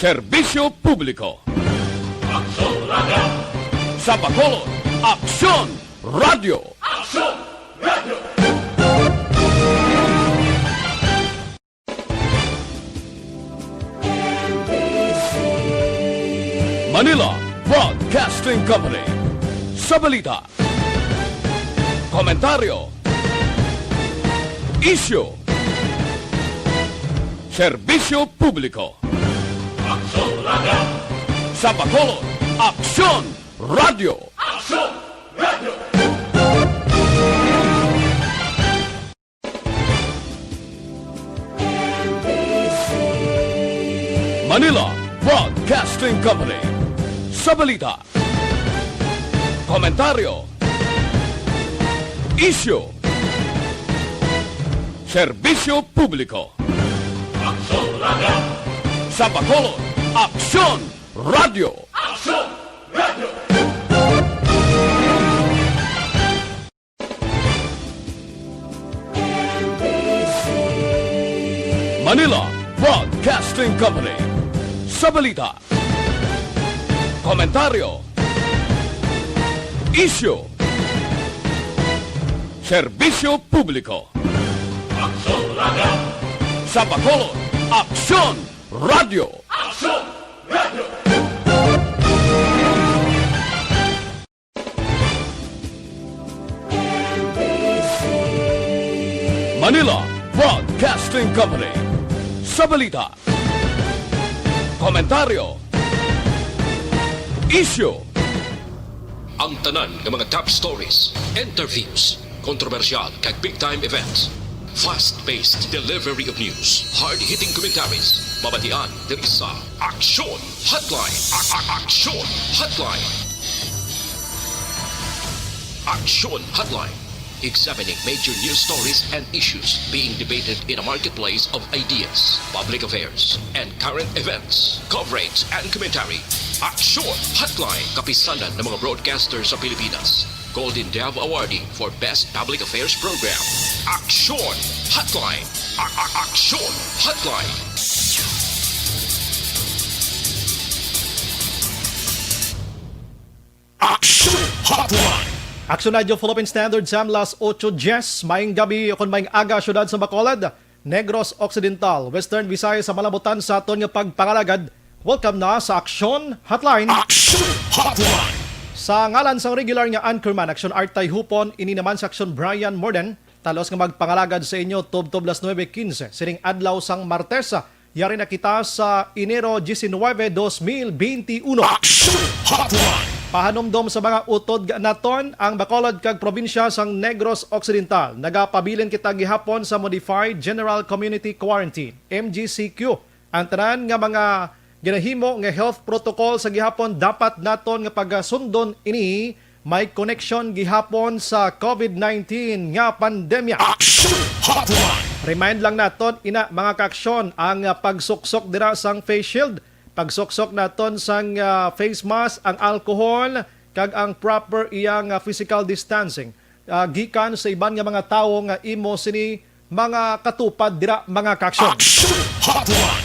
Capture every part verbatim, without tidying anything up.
Serbisyo Publiko. Aksyon Radio. Sa Bacolod, Aksyon Radio. Aksyon Radio. Manila Broadcasting Company. Sa balita, komentaryo, isyu, serbisyo publiko. Aksyon Radio. Sa Bacolod, Aksyon Radio. Aksyon Radio. Manila Broadcasting Company. Sa balita, komentaryo, isyu, serbisyo publiko. Aksyon Radio. Sa Bacolod, Aksyon Radio. Aksyon Radio. Manila Broadcasting Company. Sa balita, komentaryo, isyu, serbisyo publiko. Aksyon Radio. Sa Bacolod, Aksyon Radio. Aksyon Radio. Manila Broadcasting Company. Sa balita, komentaryo, isyu. Ang tanan nga mga top stories, interviews, kontrobersyal kag big time events. Fast-paced delivery of news, hard-hitting commentaries, mabatian diri sa Aksyon Hotline. A- a- Aksyon Hotline. Aksyon Hotline. Examining major news stories and issues being debated in a marketplace of ideas, public affairs, and current events. Coverage and commentary. Aksyon Hotline. Kapisanan ng mga broadcaster sa Pilipinas. Golden Dove Awardee for Best Public Affairs Program. Aksyon Hotline. A- a- Aksyon Hotline. Aksyon Hotline. Aksyon Radio Philippine Standard Time, las ocho diez. Maayong gabi o kon maayong aga, syudad sa Bacolod, Negros Occidental, Western Visayas, sa malabutan sa aton nga pagpangalagad. Welcome na sa Aksyon Hotline. Aksyon Hotline. Sa ngalan sang regular nga anchorman, Aksyon Artay Hupon, ini naman sa Aksyon Brian Morden, talos nga magpangalagad sa inyo tubtob las nuebe quince sining adlaw sang Martes. Yari na kita sa Enero diecinuebe, dos mil veintiuno. Aksyon Hotline. Pahanumdom sa mga utod naton, ang Bacolod kag probinsya sang Negros Occidental. Nagapabilin kita gihapon sa Modified General Community Quarantine, M G C Q. Ang tanan nga mga ginahimo nga health protocol sa gihapon dapat naton nga pagasundon ini may koneksyon gihapon sa COVID nineteen nga pandemya. Aksyon Hotline. Remind lang naton ina, mga kaaksyon, ang, ah, pagsuksok dira sang face shield, pagsuksok naton sang, ah, face mask, ang alcohol, kag ang proper iyang, ah, physical distancing, ah, gikan sa iban nga mga tawo nga imo sini mga katupad dira, mga kaaksyon. Aksyon Hotline.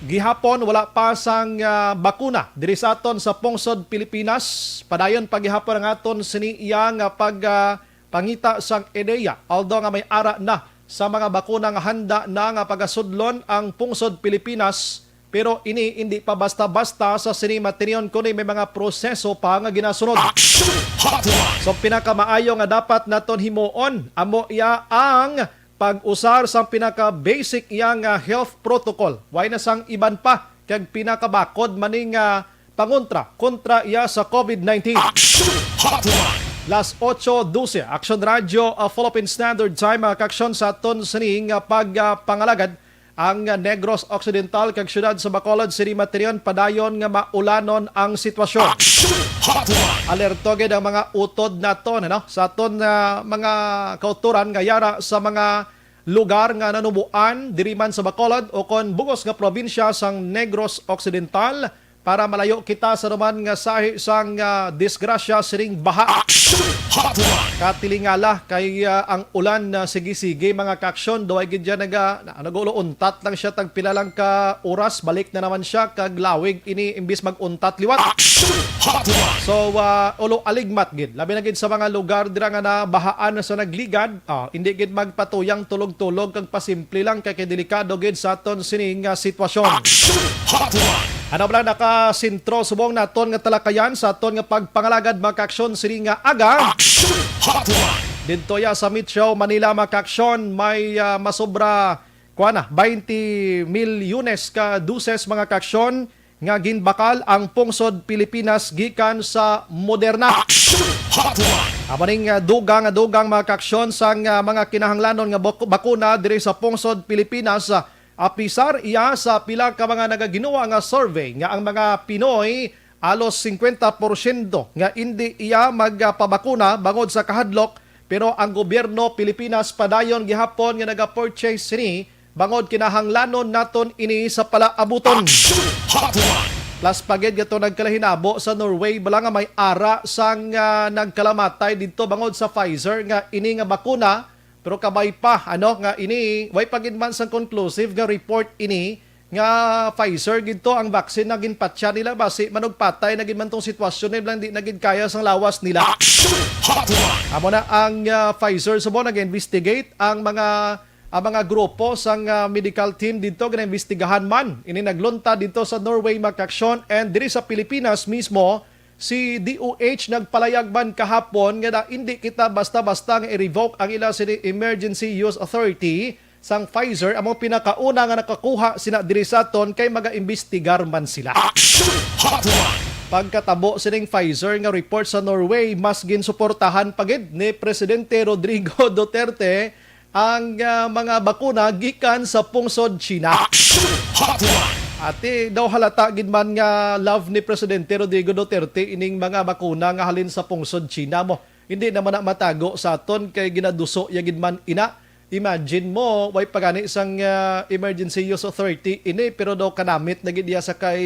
Gihapon, wala pa sang, ah, bakuna diri sa aton sa pungsod Pilipinas. Padayon pa gihapon ang aton sini iya nga pag, ah, pangita sang ideya, although nga may ara na sa mga bakuna nga handa na nga pagasudlon ang pungsod Pilipinas, pero ini indi pa basta-basta sa sini matiryon, kundi may mga proseso pa nga ginasunod. Aksyon Hotline. So, pinakamaayo nga dapat naton himuon amo iya ang pag-usar sang pinaka-basic iya nga health protocol. Way na sang iban pa, kag pinakabakod man ni nga pangontra kontra iya sa COVID nineteen. Aksyon Hotline. Las ocho doce, Aksyon Radio, ah, Philippine Standard Time, mga kaaksyon, sa aton sini nga pag, ah, pangalagad. Ang, ah, Negros Occidental kag siyudad sa Bacolod, sini matiryon padayon nga maulanon ang sitwasyon. Aksyon Hotline. Alerto gid ang mga utod naton, ano, sa aton, ah, mga kautoran nga yara sa mga lugar nga nanuboan diri man sa Bacolod o kon bugos nga probinsya sang Negros Occidental, para malayo kita sa naman nga sahi sang ah, disgrasya sining baha. Action Hotline! Katilingala kay ah, ang ulan na sige-sige, mga kaaksyon, duway gid siya naga, na- nag-ulo-untat lang siya tagpila lang ka oras, balik na naman siya kag lawig ini imbis mag-untat liwat. Action Hotline! So ah, ulo aligmat gid, labi na gid sa mga lugar dira nga nabahaan sa nagligad. Ah, hindi gid magpatuyang tulog-tulog kag pasimple lang kay, kay delikado gid sa aton sining ah, sitwasyon. Action Hotline! Ano bala nakasentro subong naton nga talakayan sa aton nga pagpangalagad, mga kaaksyon, sini nga aga? Action Hotline! Didto ya sa Metro Manila, mga kaaksyon, may ah, masobra, kuan na, twenty milyones ka doses, mga kaaksyon, nga ginbakal ang pungsod Pilipinas gikan sa Moderna. Action Hotline! Amo ning ah, dugang nga dugang, mga kaaksyon, sang ah, mga kinahanglanon nga bak- bakuna diri sa pungsod Pilipinas, ah, apisar iya sa pila ka mga nagaginua nga survey nga ang mga Pinoy alos singkwenta porsyento nga indi iya magpabakuna bangod sa kahadlok, pero ang gobyerno Pilipinas padayon gihapon nga naga-purchase sini bangod kinahanglanon naton ini sa palaabuton. Action Hotline! Plus pa gid nga to nagkalahinabo sa Norway bala nga may ara sang ah, nagkalamatay didto bangod sa Pfizer nga ini nga bakuna, pero kabay pa ano nga ini way pa gid man sang conclusive nga report ini nga Pfizer gid to ang vaccine na ginpatya nila, basi manugpatay na gid man tong sitwasyon nila, di na gid kaya sang lawas nila. Action Hotline! Amo na ang ah, Pfizer subong nag-investigate ang mga ang mga grupo sang ah, medical team didto ginaimbestigahan man ini naglunta didto sa Norway, mga kaaksyon, and diri sa Pilipinas mismo si D O H nagpalayag man kahapon nga na, hindi kita basta-basta nga i-revoke ang ila sini emergency use authority sang Pfizer, amo pinakauna nga nakakuha sina diri sa aton kay magaimbestigar man sila. Action Hotline! Pagkatabo sining Pfizer nga report sa Norway, mas ginsuportahan pa gid ni Presidente Rodrigo Duterte ang ah, mga bakuna gikan sa pungsod China. Action Hotline! Ati daw halata gid man nga love ni Presidente Rodrigo Duterte ining mga bakuna nga halin sa pungsod China mo. Hindi naman na matago sa aton kay ginaduso ya gid man ina. Imagine mo, way pa gani sang ah, emergency use authority ini, pero daw kanamit na gid iya sa kay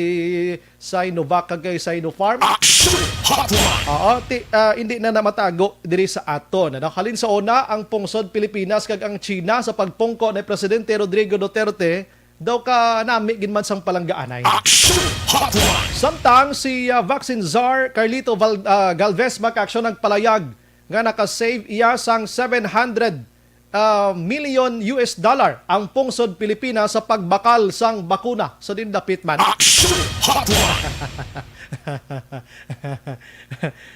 Sinovac kag kay Sinopharm. Action Hotline! Oo, ti, ah, hindi na namatago diri sa aton. Ano? Halin sa una, ang pungsod Pilipinas kag ang China sa pagpungko ni Presidente Rodrigo Duterte daw kanami gid man sang palanggaanay. Action Hotline! Samtang si ah, vaccine czar Carlito Val, ah, Galvez, mga kaaksyon, nagpalayag nga naka-save iya sang seven hundred ah, million U S dollar ang pungsod Pilipinas sa pagbakal sang bakuna sa dindapit man. Action Hotline!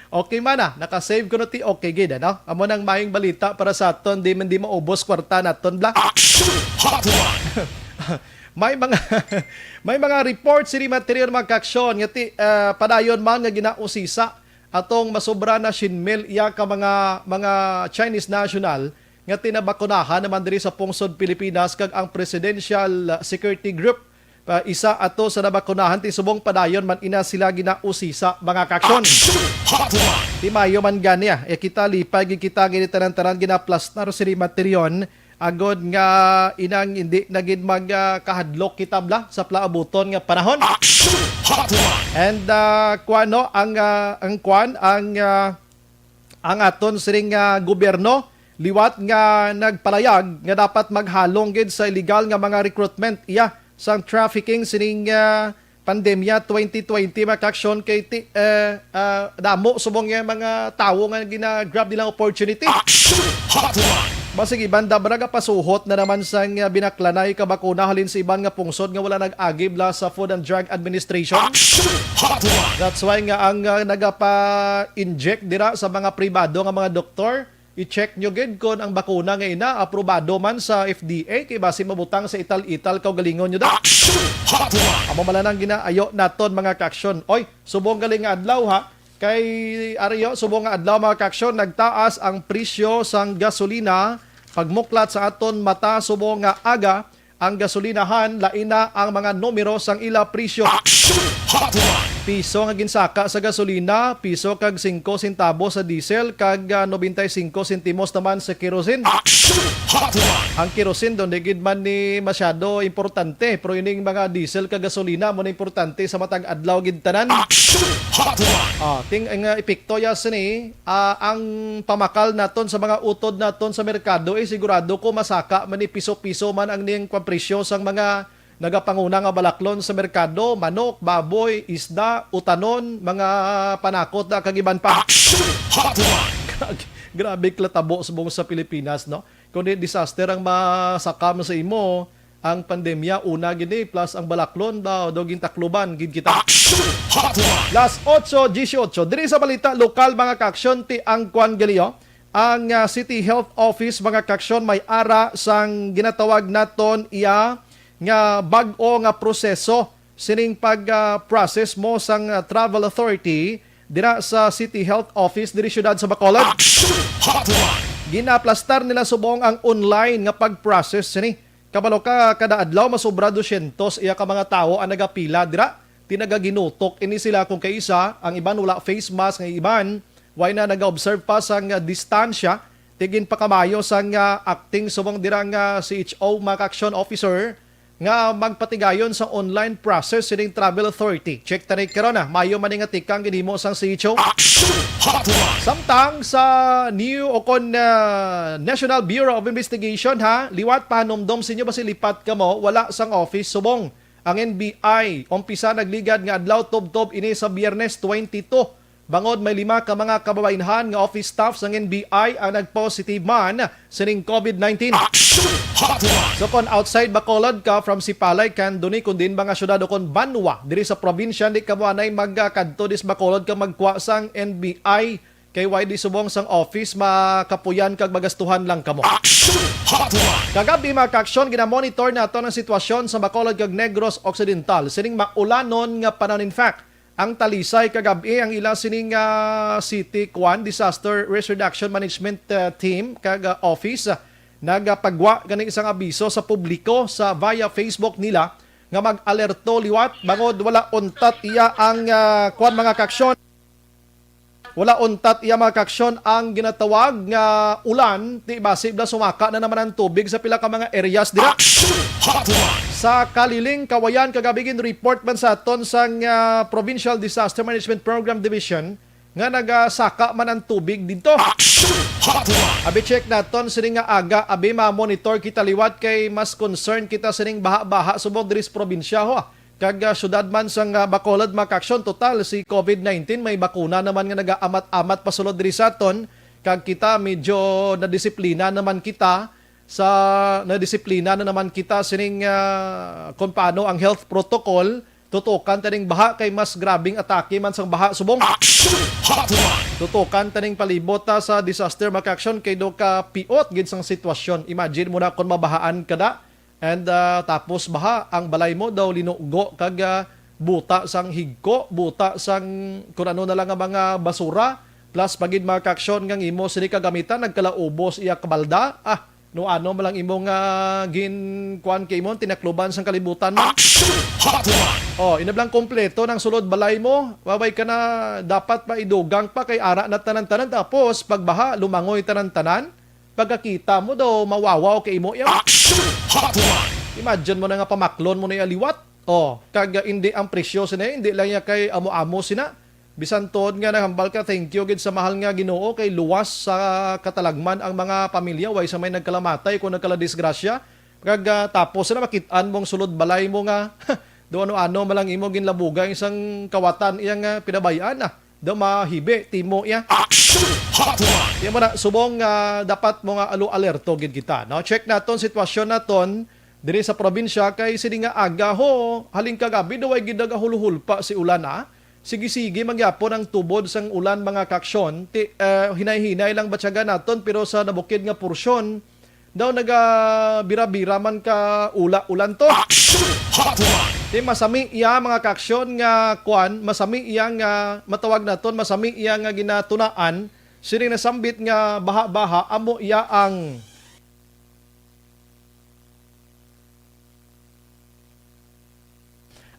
Okay man ah, naka-save ko no ti okay gid, ano? Amo nang maayong balita para sa aton, di man di maubos kwarta naton bla. Action Hotline! May mga may mga report sini, mga kaaksyon, nga ti, ah, padayon man nga ginausisa atong masobra na syen mil iya ka mga mga Chinese national nga tinabakunahan naman diri sa pungsod Pilipinas, kag ang Presidential Security Group, ah, isa ato sa nabakunahan ti subong padayon man ina sila ginausisa, mga kaaksyon. Action Hotline! Ti mayo man gani ah, e kita lipay gid kita nga ini tanan-tanan ginaplastar sini, mga kaaksyon, agod nga inang hindi na gid magkahadlok kita bla sa palaabuton nga panahon. Action Hotline! And ah, kuan no, ang ah, ang kuan ang ah, ang aton sining ah, gobyerno liwat nga nagpalayag nga dapat maghalong gid sa illegal nga mga recruitment iya sang trafficking sining ah, pandemya twenty twenty, mga kaaksyon, kay ti, eh, ah, damo subong nga mga tawo nga gina-grab nilang opportunity. Action Hotline! Basig iban da bala gapasuhot na naman sang ah, binaklanay ka bakuna halin sa iban nga pungsod nga wala nag-agi bala sa Food and Drug Administration. Action Hotline! That's why nga ang ah, nagapa-inject dira sa mga pribado nga mga doktor, i-check nyo gid kon ang bakuna nga ina aprobado man sa F D A, kay basi mabutang sa ital-ital kaugalingon nyo da. Action Hotline! Amo man lang ginaayo naton, mga kaaksyon. Oy, subong gali nga adlaw ha. Kay ariyo, subong nga adlaw, mga kaaksyon, nagtaas ang presyo sang gasolina. Pagmuklat sa aton mata subong nga aga, ang gasolinahan, lain na ang mga numero sang ila presyo. Action Hotline! Piso nga ginsaka sa gasolina, piso kag singko sentabo sa diesel, kag, ah, nobenta y singko sentimos naman sa kerosene. Action Hotline! Ang kerosene daw, di gid man ni masyado importante, pero ining mga diesel kag gasolina mo na importante sa matag adlaw gid tanan. Action Hotline! Ah, ting-, ang, ah, epekto ya sini, ah, ang pamakal naton sa mga utod naton sa merkado, eh, sigurado ko masaka man ni piso-piso man ang ning presyo sang mga nagapanguna nga balaklon sa merkado, manok, baboy, isda, utanon, mga panakot na kag iban pa. Action Hotline! Grabe ka tabo subong sa Pilipinas, no? Kundi disaster ang masakam sa imo, ang pandemya, una gini, plus ang balaklon daw, daw gintakluban gid kita. Action Hotline! Las otso dieciocho. Diri sa balita lokal, mga ka-aksyon, ti ang kwan gali, oh. Ang, ah, City Health Office, mga ka-aksyon, may ara sang ginatawag naton iya nga bag-o nga proseso sining pag, ah, process mo sang, ah, Travel Authority dira sa City Health Office diri siyudad sa Bacolod. Action Hotline! Ginaaplastar nila subong ang online nga pag-process sini. Kabalo ka, kada adlaw masobra dosyentos iya ka mga tawo ang nagapila dira. Ti nagaginutok ini sila kung kaisa, ang iban wala face mask, ang iban way na nag-observe pa sang, ah, distansya. Ti ginpakamayo sang, ah, acting subong dira nga C H O, mga ka-aksyon officer, nga magpatigayon sa online process sining Travel Authority. Check ta ni karon, ah. Mayo man ni nga tikang ginhimo sang C H O. Action Hotline! Samtang sa new o kon, ah, National Bureau of Investigation, ha, liwat pahanumdom sa inyo ba si lipat kamo, wala sang office subong ang N B I. Umpisa nagligad nga adlaw, tubtob ini sa Biyernes twenty-two. Bangod may lima ka mga kababaynhan nga office staff sang N B I ang nag-positive man sining COVID nineteen. Action Hotline! So kon outside Bacolod ka, from Sipalay, Candoni, kun diin mga syudad o kon banwa diri sa probinsya, di ka mo anay magkadto dis Bacolod ka magkuha sang N B I, kay way di subong sang office, makapuyan kag magastuhan lang kamo. Action Hotline! Kagabi, mga ka-aksyon, ginamonitor nato ang sitwasyon sa Bacolod kag Negros Occidental sining maulanon nga panahon. In fact, ang Talisay kagabi, ang ila sining, ah, city kwan, Disaster Risk Reduction Management, ah, Team kag, ah, Office, ah, nagapagwa gani isang abiso sa publiko sa via Facebook nila nga mag-alerto liwat bangod wala untat iya ang, ah, kwan, mga ka-aksyon. Wala untat iya, mga ka-aksyon, ang ginatawag nga ulan, ti basi bala sumaka na naman ang tubig sa pila ka mga areas dira. Action Hotline! Sa Kaliling, Kawayan, kagabi gin-report man sa aton sang, ah, Provincial Disaster Management Program Division nga nagasaka man ang tubig didto. Action Hotline! Abi, check naton sini nga aga, abi, ma-monitor kita liwat kay mas concern kita sining baha-baha subong diri sa probinsya, ho. Kag, ah, syudad man sang, ah, Bacolod, mga ka-aksyon, total si COVID nineteen may bakuna naman nga nagaamat-amat pasulod diri sa aton, kag kita medyo nadisiplina naman kita sa, nadisiplina na naman kita sining, ah, kung paano ang health protocol. Tutukan taning baha kay mas grabing atake man sang baha subong. Action Hotline! Tutukan taning palibot ta sa disaster, mga ka-aksyon, kay do ka piot gid sang sitwasyon. Imagine mo na kung mabahaan ka na. And, ah, tapos baha ang balay mo daw linugo kag, ah, buta sang higko, buta sang kun ano na lang nga mga basura, plus pa gid, mga ka-aksyon, nga ang imo sini kagamitan nagkalaubos iya kabalda. Ah, no ano man lang imo nga ginkuan kay imo, tinakluban sang kalibutan mo. Action Hotline! Oh, inablang kompleto ng sulod balay mo, waway ka na dapat maidugang pa kay ara na tanan-tanan, tapos pagbaha lumangoy tanan-tanan. Pagkakita mo daw, mawawaw kay imo iya. Action Hotline! Imagine mo na nga pamaklon mo na iya liwat. Oh, kag, ah, hindi ang presyo sini, hindi lang iya kay amo-amo sina. Bisan tuod nga naghambal ka, thank you gid sa mahal nga Ginoo, kay luwas sa katalagman ang mga pamilya, way sa may nagkalamatay kung nagkaladisgrasya. Kag, ah, tapos na makit-an mong sulod balay mo nga, do ano-ano man lang imo ginlabugan isang kawatan iya nga pinabayaan, ah. Daw mahibi, timo iya. Action Hotline! Iya mo na, subong nga dapat mo nga alu-, alerto gid kita, no? Check naton sitwasyon naton diri sa probinsya kay sini nga aga ho, halin kagabi daw ay gid nagahulhulpa si ulan, ah. Sige-sige man gyapon ang tubod sang ulan, mga ka-aksyon. Ti, eh, hinay-hinay lang batyagan naton, pero sa nabukid nga porsyon, daw nagabira-bira man ka ula-ulan to. Action Hotline! Di masami iya, mga ka-aksyon, nga kwan, masami iya nga matawag naton, masami iya nga ginatunaan, sining nasambit nga baha-baha, amo iya ang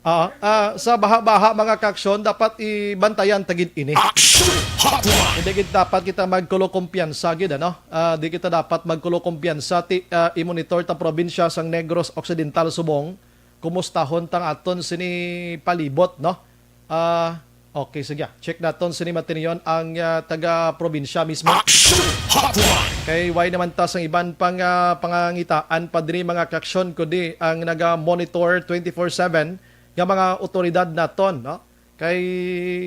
Ah, ah, sa baha-baha, mga kaaksyon, dapat ibantayan ta gid ini. Action Hotline! Hindi gid dapat kita magkulo kumpiyansa gid, ano? Ah, di kita dapat magkulo kumpiyansa. Ti, ah, i-monitor ta probinsya sang Negros Occidental subong kumustahon tang aton sini palibot, no? Ah, okay, sige. Check naton sini matiniyon ang, ah, taga-probinsya mismo. Action Hotline! Kay why naman ta sang iban pang, ah, pangangitaan pa diri, mga kaaksyon, kundi ang naga-monitor twenty-four seven nga mga otoridad naton, no? Kay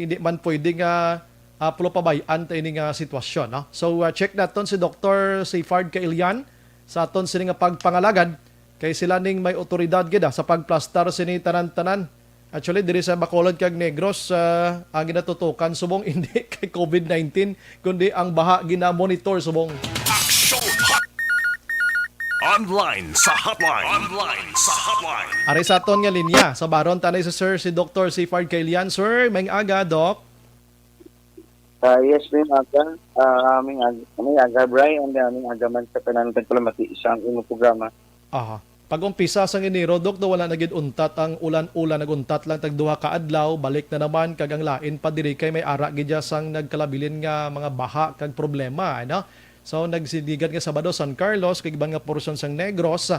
hindi man pwede nga, ah, pulupabay-an ta ini nga sitwasyon, no? So, ah, check naton si Doktor Seyfard Kailian sa aton sini nga pagpangalagad, kay sila ning may otoridad gid, ah, sa pagplastar sini tanan-tanan. Actually, diri sa Bacolod kag Negros, ah, ang ginatutukan subong hindi kay covid nineteen, kundi ang baha gina-monitor subong. Action Hot-, online sa hotline. Online sa hotline. Ari sa aton nga linya, sa baron tanay si Sir, si Doktor Seyfard Kailian. Sir, maayong aga, Doc. Ah, yes, maayong aga. Ah, maayong aga, maayong aga, Brian, and, ah, maayong aga man sa tanan nagpalamati sa imo programa. Aha. Pag-umpisa sang Enero, Doc, daw wala na gid untat ang ulan-ulan, nag-untat lang tag duha ka adlaw, balik na naman, kag ang lain pa diri kay may ara gid dya sang nagkalabilin nga mga baha kag problema, ano? So, nagsindigan nga Sabado, San Carlos, kag iban nga porsyon sang Negros.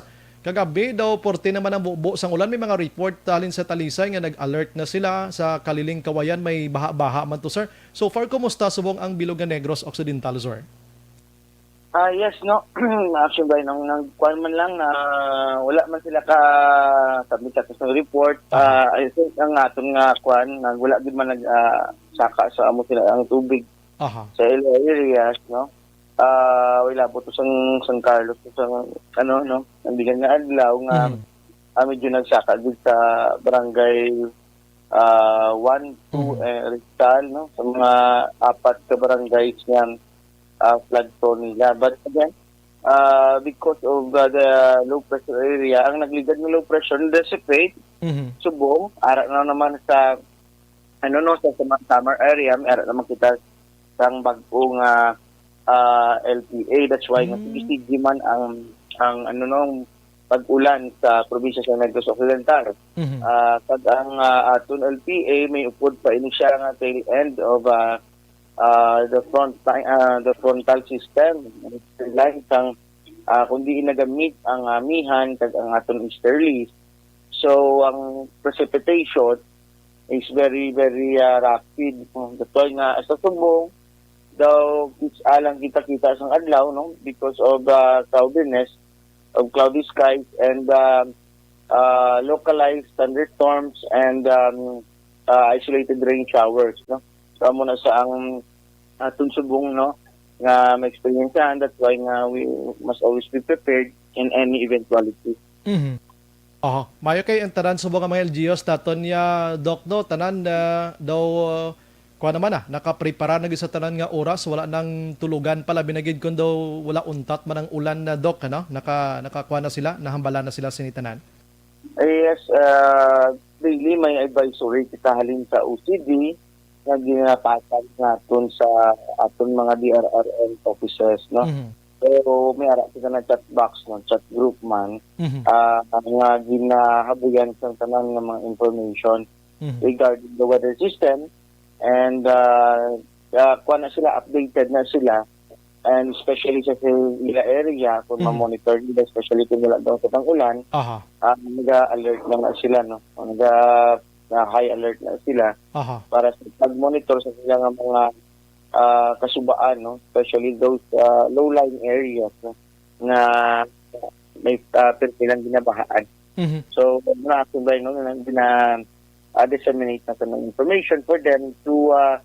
Kagabi daw, porte naman ang bubo sang ulan. May mga report halin sa Talisay nga nag-alert na sila. Sa Kaliling, Cauayan, may baha-baha man to, sir. So far, kumusta subong ang bilog nga Negros Occidental, sir? Ah, yes, no. Actually, Brian, nang, nang kuwan man lang na wala man sila ka submit sa aton report. Aha. Ah, I think ang aton nga kuwan, nag, wala gid man nag, ah, saka sa amo sila ang tubig Aha. sa ila areas, no? Ah, wala po to sang San Carlos, sang, ano, no? Ang bigan nga adlaw nga, Mhm. ah, medyo nagsaka gid sa barangay, ah, one, two, Mhm. eh, Rizal, no? Sa mga apat ka barangays nga, ah, flood zone nila. But again, ah, because of, ah, the low pressure area, ang nagligad nga low pressure, dissipate, Mhm. subong, ara na naman sa, ano, no, sa, sa mga summer area, may ara naman kita sang bag-o nga, ah, L P A. That's why nga Mm. sige-sige man ang, ang, ano, no, pag-ulan sa probinsya sa Negros Occidental. Mhm. Ah, kag ang, ah, aton L P A may upod pa ini siya nga tail end of, ah, ah, the front, ah, the frontal system, line sang, ah, kung diin nagamit ang amihan kag ang aton easterlies. So, ang precipitation is very, very, ah, rapid. That's why nga sa Subong, daw, it's alang kita-kita sang adlaw, no? Because of, ah, cloudiness, of cloudy skies and, ah, ah, localized thunderstorms and, um, ah, isolated rain showers, no? So, amo na sa ang aton subong, no, nga ma-experience-an. That's why nga we must always be prepared in any eventuality. Mhm. Oho. Maayo kay ang tanan subong nga mga L G Us naton niya, Doc, no? Tanan, ah, daw, ah, kuwan naman, ah, nakaprepara na gid sa tanan nga oras, wala nang tulugan pa, labi na gid kun daw wala untat man ang ulan na, Doc, ano? Naka-, nakakuha na sila, nahambala na sila sini tanan. Yes, ah, daily may advisory kita halin sa O C D nga ginapatag naton sa aton mga D R R M officers, no? Mhm. So, may ara kita na chat box, no? Chat group man, Mhm. ah, nga ginahabuyan sa tanan nga mga information Mhm. regarding the weather system. And, ah, ah, kuwan na sila, updated na sila. And especially sa, sa ila area, kung Mhm. ma-monitor nila, especially kung wala daw sa tang-ulan, Aha. ah, naga-alert na na sila, no? Naga, na high alert na sila Aha. para sa pag-monitor sa sila nga mga, ah, kasubaan, no? Especially those, ah, low-lying areas, no? Nga may, ah, pirmi lang ginabahaan. Mhm. So, na, no, na, na, ah, disseminate na sa mga information for them to, ah,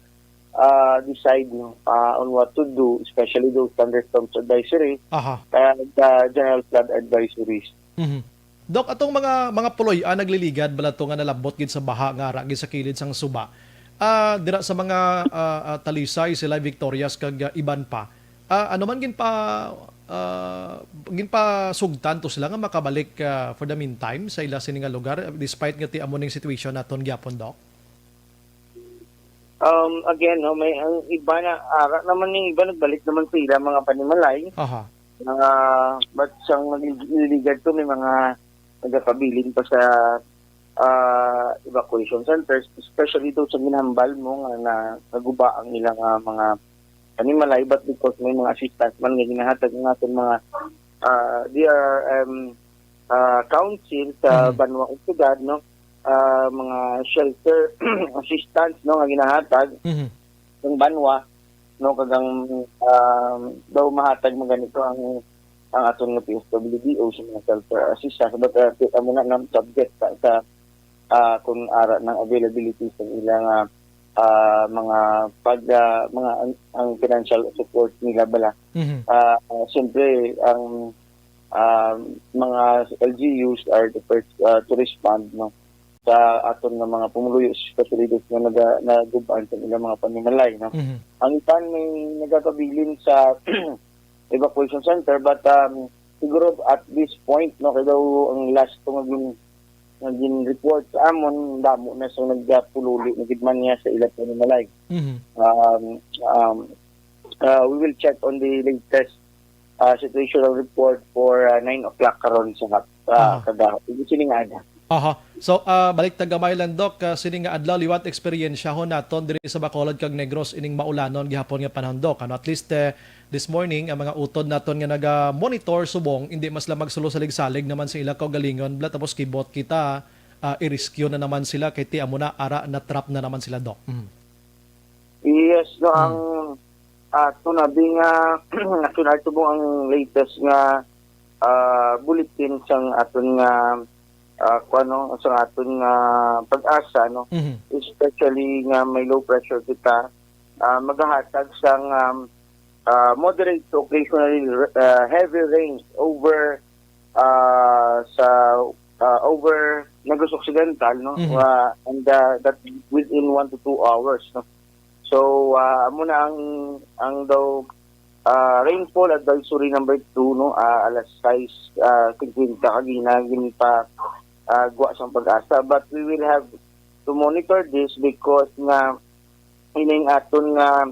ah, decide, no, ah, on what to do, especially those thunderstorms advisory Aha. and, ah, general flood advisories. Mhm. Doc, atong mga, mga puloy-an nagliligad bala to nga nalabot gid sa baha nga ara gid sa kilid sang suba. Ah, dira sa mga, ah, ah, Talisay, sila Victorias kag, ah, iban pa. Ah, ano man ginpa-, ah, ginpasugtan to sila nga makabalik, ah, for the meantime sa ila sini nga lugar, despite nga ti amo ning situation naton gyapon, Doc? Um, again, no, may ang iba na, ara naman yung iba, nagbalik naman sa ila mga panimalay. Aha. Ah, but sang nagliligad to, may mga nagapabilin pa sa, ah, evacuation centers, especially daw sa ginhambal mo nga na naguba ang ilang, ah, mga panimalay, but because may mga assistance man nga ginahatag ang aton mga, ah, D R M, ah, council sa Mhm. banwa ug syudad, no? Ah, mga shelter assistance, no, nga ginahatag Mhm. ng banwa, no, kag ang, um, daw mahatag man ganito ang, ang aton nga P S W D O sa mga shelter assistance, but, ah, ti-, amo na nang subject sa, sa, ah, kung ara ng availability sa ilang, ah, ah, mga pag, ah, mga ang, ang financial support nila bala. Mhm. Ah, siyempre, ang, ah, mga L G Us are the first, ah, to respond, no, sa aton nga mga pumuluyo, especially those nga naga-, nagubaan sa ilang mga panimalay, no. Mhm. Ang iban may nagakabilin sa evacuation center, but, um, siguro at this point, no, kay daw ang last ko nga gin-, nga gin-report sa amon, damo na sa nagapululi na gid man niya sa ilang panimalay. Mhm. Um, um, uh, we will check on the latest, uh, situational report for, uh, nine o'clock karon sa hap-, uh, Aha. kada, sining aga. Aha. So, ah, balik ta gamay lang, Doc, ah, sini nga adlaw, liwat eksperyensya ho naton diri sa Bacolod kag Negros ining maulanon gihapon nga panahon, Doc. Ano, at least, eh, this morning, ang mga utod naton nga naga-monitor subong, hindi man sila magsulo salig-salig naman sa ila kaugalingon, bla, tapos kibot kita, ah, i-rescue na naman sila, kay ti amo na, ara, na-trap na naman sila, Doc. Mm. Yes, no, Mm. ang, ah, tunabi nga, actually, subong ang latest nga, ah, bulletin sang aton nga, ah, kuwan, no, sang aton nga PAGASA, no, Mhm. especially nga may low pressure kita, ah, magahatag sang, um, ah, moderate to occasionally, ah, heavy rains over, ah, sa, ah, over Negros Occidental, no? Mhm. Ah, and, ah, that within one to two hours, no? So, ah, amo na ang, ang daw, ah, rainfall advisory number two, no? Ah, alas sais, ah, cincuenta kagina, ginpa, ah, gwa sang PAGASA. But we will have to monitor this because nga ining aton nga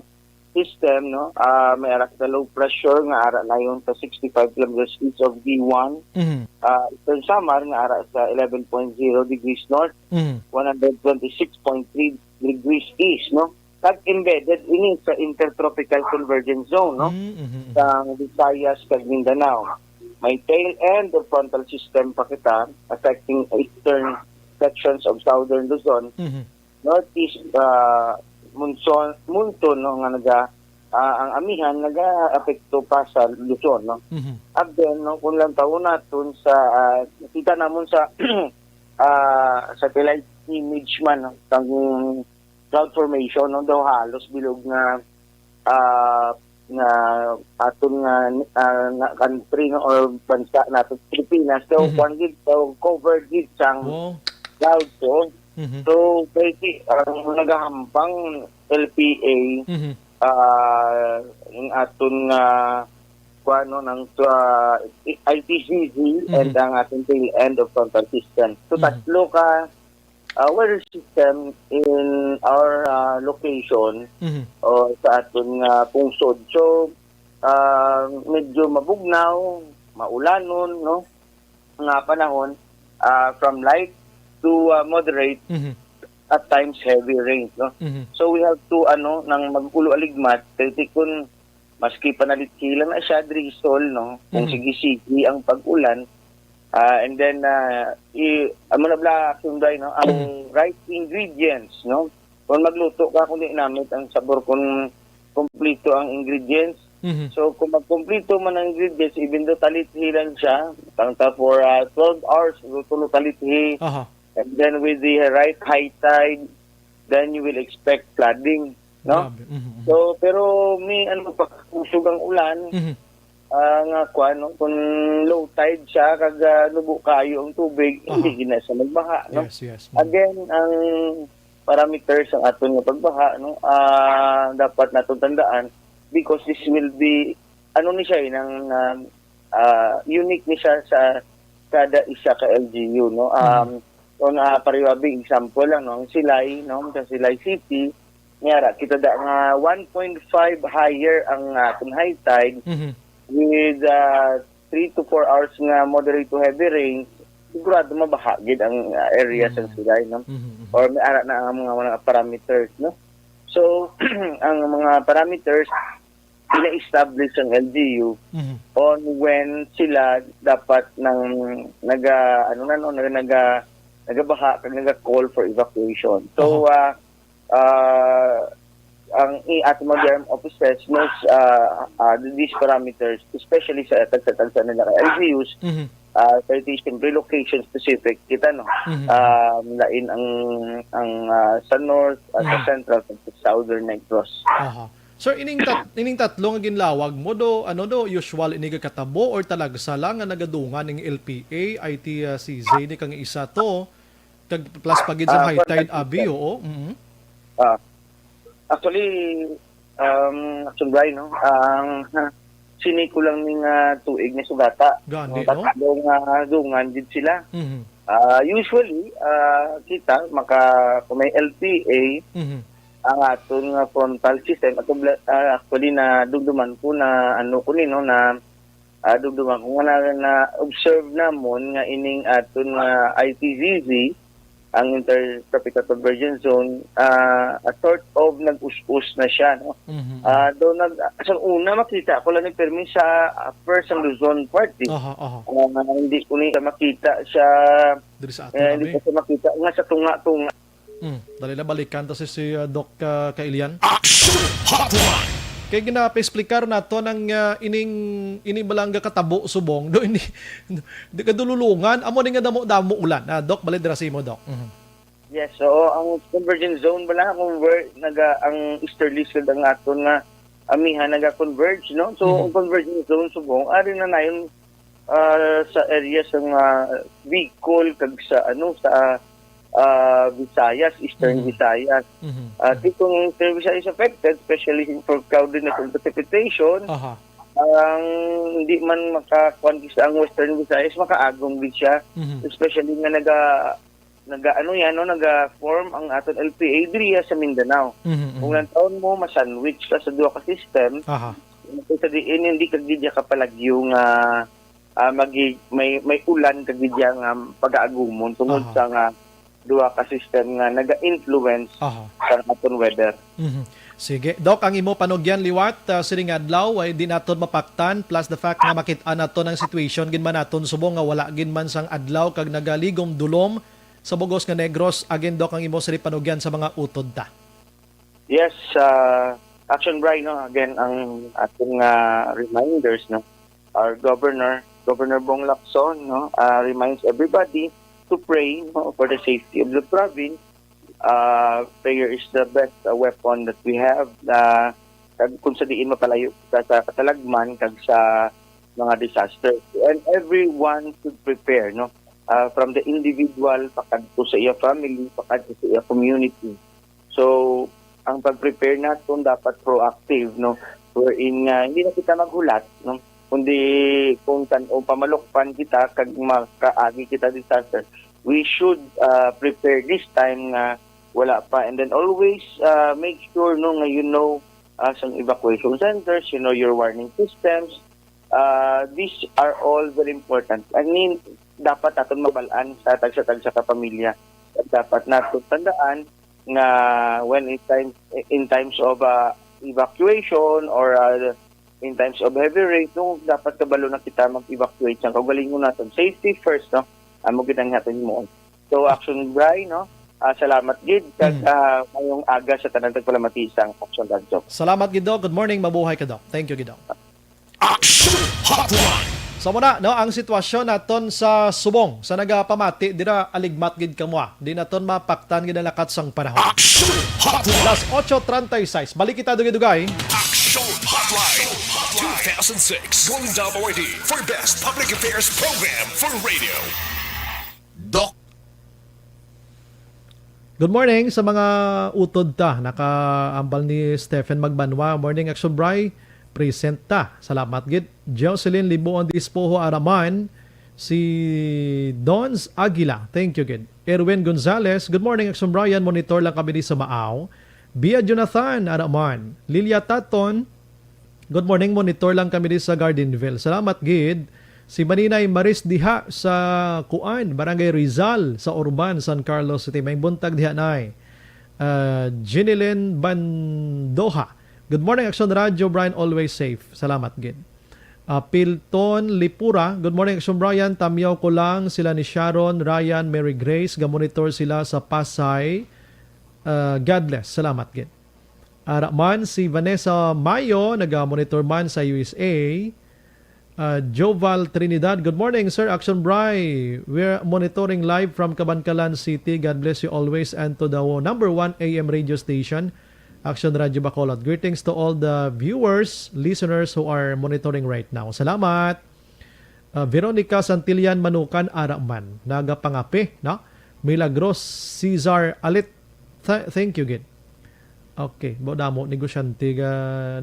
system, no, ah, may ara kita low pressure nga ara nayon sa sixty-five kilometers east of D one, Mhm. ah, Eastern Samar nga ara sa eleven point zero degrees north, Mhm. one hundred twenty-six point three degrees east, no? Kag embedded ini sa intertropical convergence zone, no? Mm, mhm, mhm. Sa Visayas kag Mindanao. May tail end of frontal system pa kita affecting eastern sections of southern Luzon. Mhm. Northeast, ah, monsoon, monsoon, no, nga naga, ah, ang amihan nagaapekto pa sa Luzon, no? Mhm. Again, no, kung lang taon naton sa, ah, nakita namon sa, ah, satellite image man, no, kang cloud formation, no, daw halos bilog nga, ah, nga aton nga, ah, nga country, no, or bansa nato, Pilipinas. So, Mhm. kwan gid, so, covered gid sang Wow. cloud, so. Mhm. So, kay si, ang nagahampang L P A, Mhm. ah, ang aton nga, kwan, no, ng, ah, I T C Z Mhm. and ang aton tail end of frontal system. So, Mhm. tatlo ka ah, weather system in our, ah, location Mhm. o sa aton nga pungsod. So, ah, medyo mabugnaw, maulanon, no, nga panahon, ah, from light to, ah, moderate, Mhm. at times heavy rains, no. Mhm. So, we have to, ano, nang mag-ulo aligmat, kay ti kun maski panalithi lang na siya, drizzle, no, kung Mhm. sige-sige ang pag-ulan, Ah, and then, ah, i-, amo na bala, Action Day, no? Ang Mm. Right ingredients, no? Kung magluto ka, kung di namit ang sabor, kung kompleto ang ingredients. Mhm. So, kung magkompleto man ang ingredients, even though talithi lang siya, tangta for, ah, twelve hours, luto, luto talithi. Aha. And then with the right high tide, then you will expect flooding, no? Grabe. Mhm, mhm. So, pero may ano pa, kusog ang ulan, Mhm. ah, nga kwan, no? Kung low tide siya, kag, ah, nubo kayo ang tubig, hindi Aha. gina siya magbaha, no? Yes, yes. Mhm. Again, ang parameters ang aton nga pagbaha, no? Ah, dapat naton tandaan because this will be, ano ni siya, eh, nang, ah, ah, unique ni siya sa kada isa ka L G U, no? Mhm. Um, kung, ah, paribabi, example lang, no? Ang Silay, no? Sa Silay City, niya ra, kita da nga one point five higher ang, ah, aton high tide Mhm. with, ah, three to four hours nga moderate to heavy rains. sigurado mabaha gid ang, ah, area sa Mm. Sugay, no? Mhm, mhm. Or may ara na ang mga, mga parameters, no? So, ang mga parameters, ina-establish ang L G U Mhm. on when sila dapat nang naga, ano na, no, naga, naga, nagabaha kag naga-call for evacuation. So, Aha. ah, ah, ang i-, ating mga D R M offices knows, ah, ah, these parameters, especially sa tagsa-tagsa nila ka L G Us, Mhm. ah, citation, relocation specific, kita, no? Mhm. Um, lain ang, ang, ah, sa north, at sa Mhm. central, at sa southern Negros. Aha. Sir, ining tat-, ining tatlo nga ginlawag mo, do, ano, do, usual ini gakatabo or talagsa lang nga nagadungan ning L P A, I T, ah, C Z, ni kang isa to, kag plus pa gid sa Ah, high tide, abi, oo. Mm-hmm. Ah, actually, um, Action Brian, no? Ang, ha, sini ko lang ning, ah, tuig ni sugata. Gani, Ang no? tatlo nga dungan gid sila. Mhm. Ah, usually, ah, kita, maka-, kung may L P A, Mhm. ang aton nga frontal system, ato bla-, ah, actually, nadumduman ko na, ano ko ni, no, na, ah, dumduman ko nga na, na-observe namon nga ining aton nga I T Z Z, ang Intertropical Convergence Zone, ah, a sort of nag-us-us na siya, no? Mhm, mhm. Ah, do nag-, sa una, makita ko lang ni permi sa, ah, first ang Luzon part, eh. Aha, aha. Ah, hindi ko ni makita siya, Diri sa aton, eh, hindi abi. ko siya makita nga sa tunga-tunga. Hmm, dali na, balikan ta si, si, uh, Doc, uh, Kailian. Action Hotline! Kay ginapaexplicar nato ng, uh, ining, ini bala nga katabo subong, do ini, di kadululungan, amo ni nga damo-damo ulan. Ah, Doc, balik dira sa imo, Doc. Mhm. Yes, so ang convergence zone bala, kung where naga, ang easterly side ang aton nga amihan naga-converge, no? So, Mhm. ang convergence zone subong, ari na nayon, ah, sa area sa mga Bicol kag sa, ano, sa, ah, Visayas, Eastern Mhm. Visayas. Mhm. Ah, Mhm. di kung Eastern Visayas affected, especially for cloudiness and precipitation, Aha. ang di man makakuan sa ang Western Visayas, makaagom gid siya, Mhm. especially nga naga-, naga-, ano yan, no, naga-form ang aton L P A diriya sa Mindanao. Mhm, mhm. Kung lantawon mo, ma-sandwich ka sa duha ka system, Aha. sa diin hindi ka gid niya kapalagyo nga, ah, magi-, may, may ulan ka gid niya nga pagaagumon tungod Aha. sa nga duha ka system nga naga-influence Aha. sa aton weather. Mhm. Sige. Doc, ang imo panugyan liwat, ah, sining adlaw, ay di naton mapaktan, plus the fact nga makit-an naton ang situation gid man naton subong nga wala gid man sang adlaw kag nagaligom dulom sa bugos nga Negros. Again, Doc, ang imo sini panugyan sa mga utod ta. Yes, ah, Action Brian, no? Again, ang ating, ah, reminders, no? Our governor, Governor Bong Lacson, no, ah, reminds everybody to pray, no, for the safety of the province. Ah, prayer is the best, ah, weapon that we have. Ah, kag kung sa diin mapalayo kita sa katalagman kag sa mga disaster. And everyone should prepare, no? Ah, from the individual, pakadto sa iya family, pakadto sa iya community. So, ang pag-prepare naton dapat proactive, no? Wherein nga, hindi na kita maghulat, no? Kundi kung tan-, o pamalukpan kita, kag makaagi kita disaster, we should, ah, prepare this time nga wala pa. And then always, ah, make sure, no, nga you know, ah, sang evacuation centers, you know your warning systems. Ah, these are all very important. I mean, dapat naton mabal-an sa tagsa-tagsa ka pamilya. Dapat naton tandaan nga when in time, in times of, ah, evacuation or, ah, in times of heavy rain, no, dapat kabalo na kita mag-evacuate. Sang kaugalingon naton, safety first, no? Amo gid ang aton himuon. So, Action Brian, no? Ah, salamat gid. Kag, Mm. ah, mayong aga sa tanan tagpalamati sang Action Radyo. Salamat gid, Doc. Good morning. Mabuhay ka, Doc. Thank you gid, Doc. Action Hotline. So muna, no, ang sitwasyon naton sa subong sa nagapamati dira, aligmat gid kamo, ah. Di naton mapaktan gid ang lakat sang panahon. Action Hotline. Las ocho treinta y seis. Balik kita dugay-dugay. Action Hotline. Two thousand six Golden Dome Awardee for Best Public Affairs Program for Radio. Doc. Good morning sa mga utod ta. Nakaambal ni Stephen Magbanwa. Morning, Action Bry. Present ta. Salamat gid. Jocelyn Libuon Dispoho Araman. Si Dons Aguila. Thank you gid. Erwin Gonzalez. Good morning, Action Brian. Monitor lang kami di sa Maaw. Bia Jonathan Araman. Lilia Taton. Good morning, monitor lang kami di sa Gardenville. Salamat gid. Si Maninay Maris diha sa kuan, Barangay Rizal, sa Urban, San Carlos City. May buntag diha, Nay. Ah, Jenilyn Bandoha. Good morning, Action Radio. Brian, always safe. Salamat gid. Ah, Pilton Lipura. Good morning, Action Brian. Tamyaw ko lang sila ni Sharon, Ryan, Mary Grace. Gamonitor sila sa Pasay. Ah, God bless. Salamat gid. Ara man si Vanessa Mayo, naga-monitor man sa U S A. Ah, Joval Trinidad, good morning, Sir Action Bry. We're monitoring live from Kabankalan City. God bless you always and to the number one A M radio station, Action Radio Bacolod. Greetings to all the viewers, listeners who are monitoring right now. Salamat. Ah, Veronica Santillan Manukan, ara man. Nagapangape, no? Milagros Cesar Alit. Th- thank you, gid. Okay, ba damo negosyante ga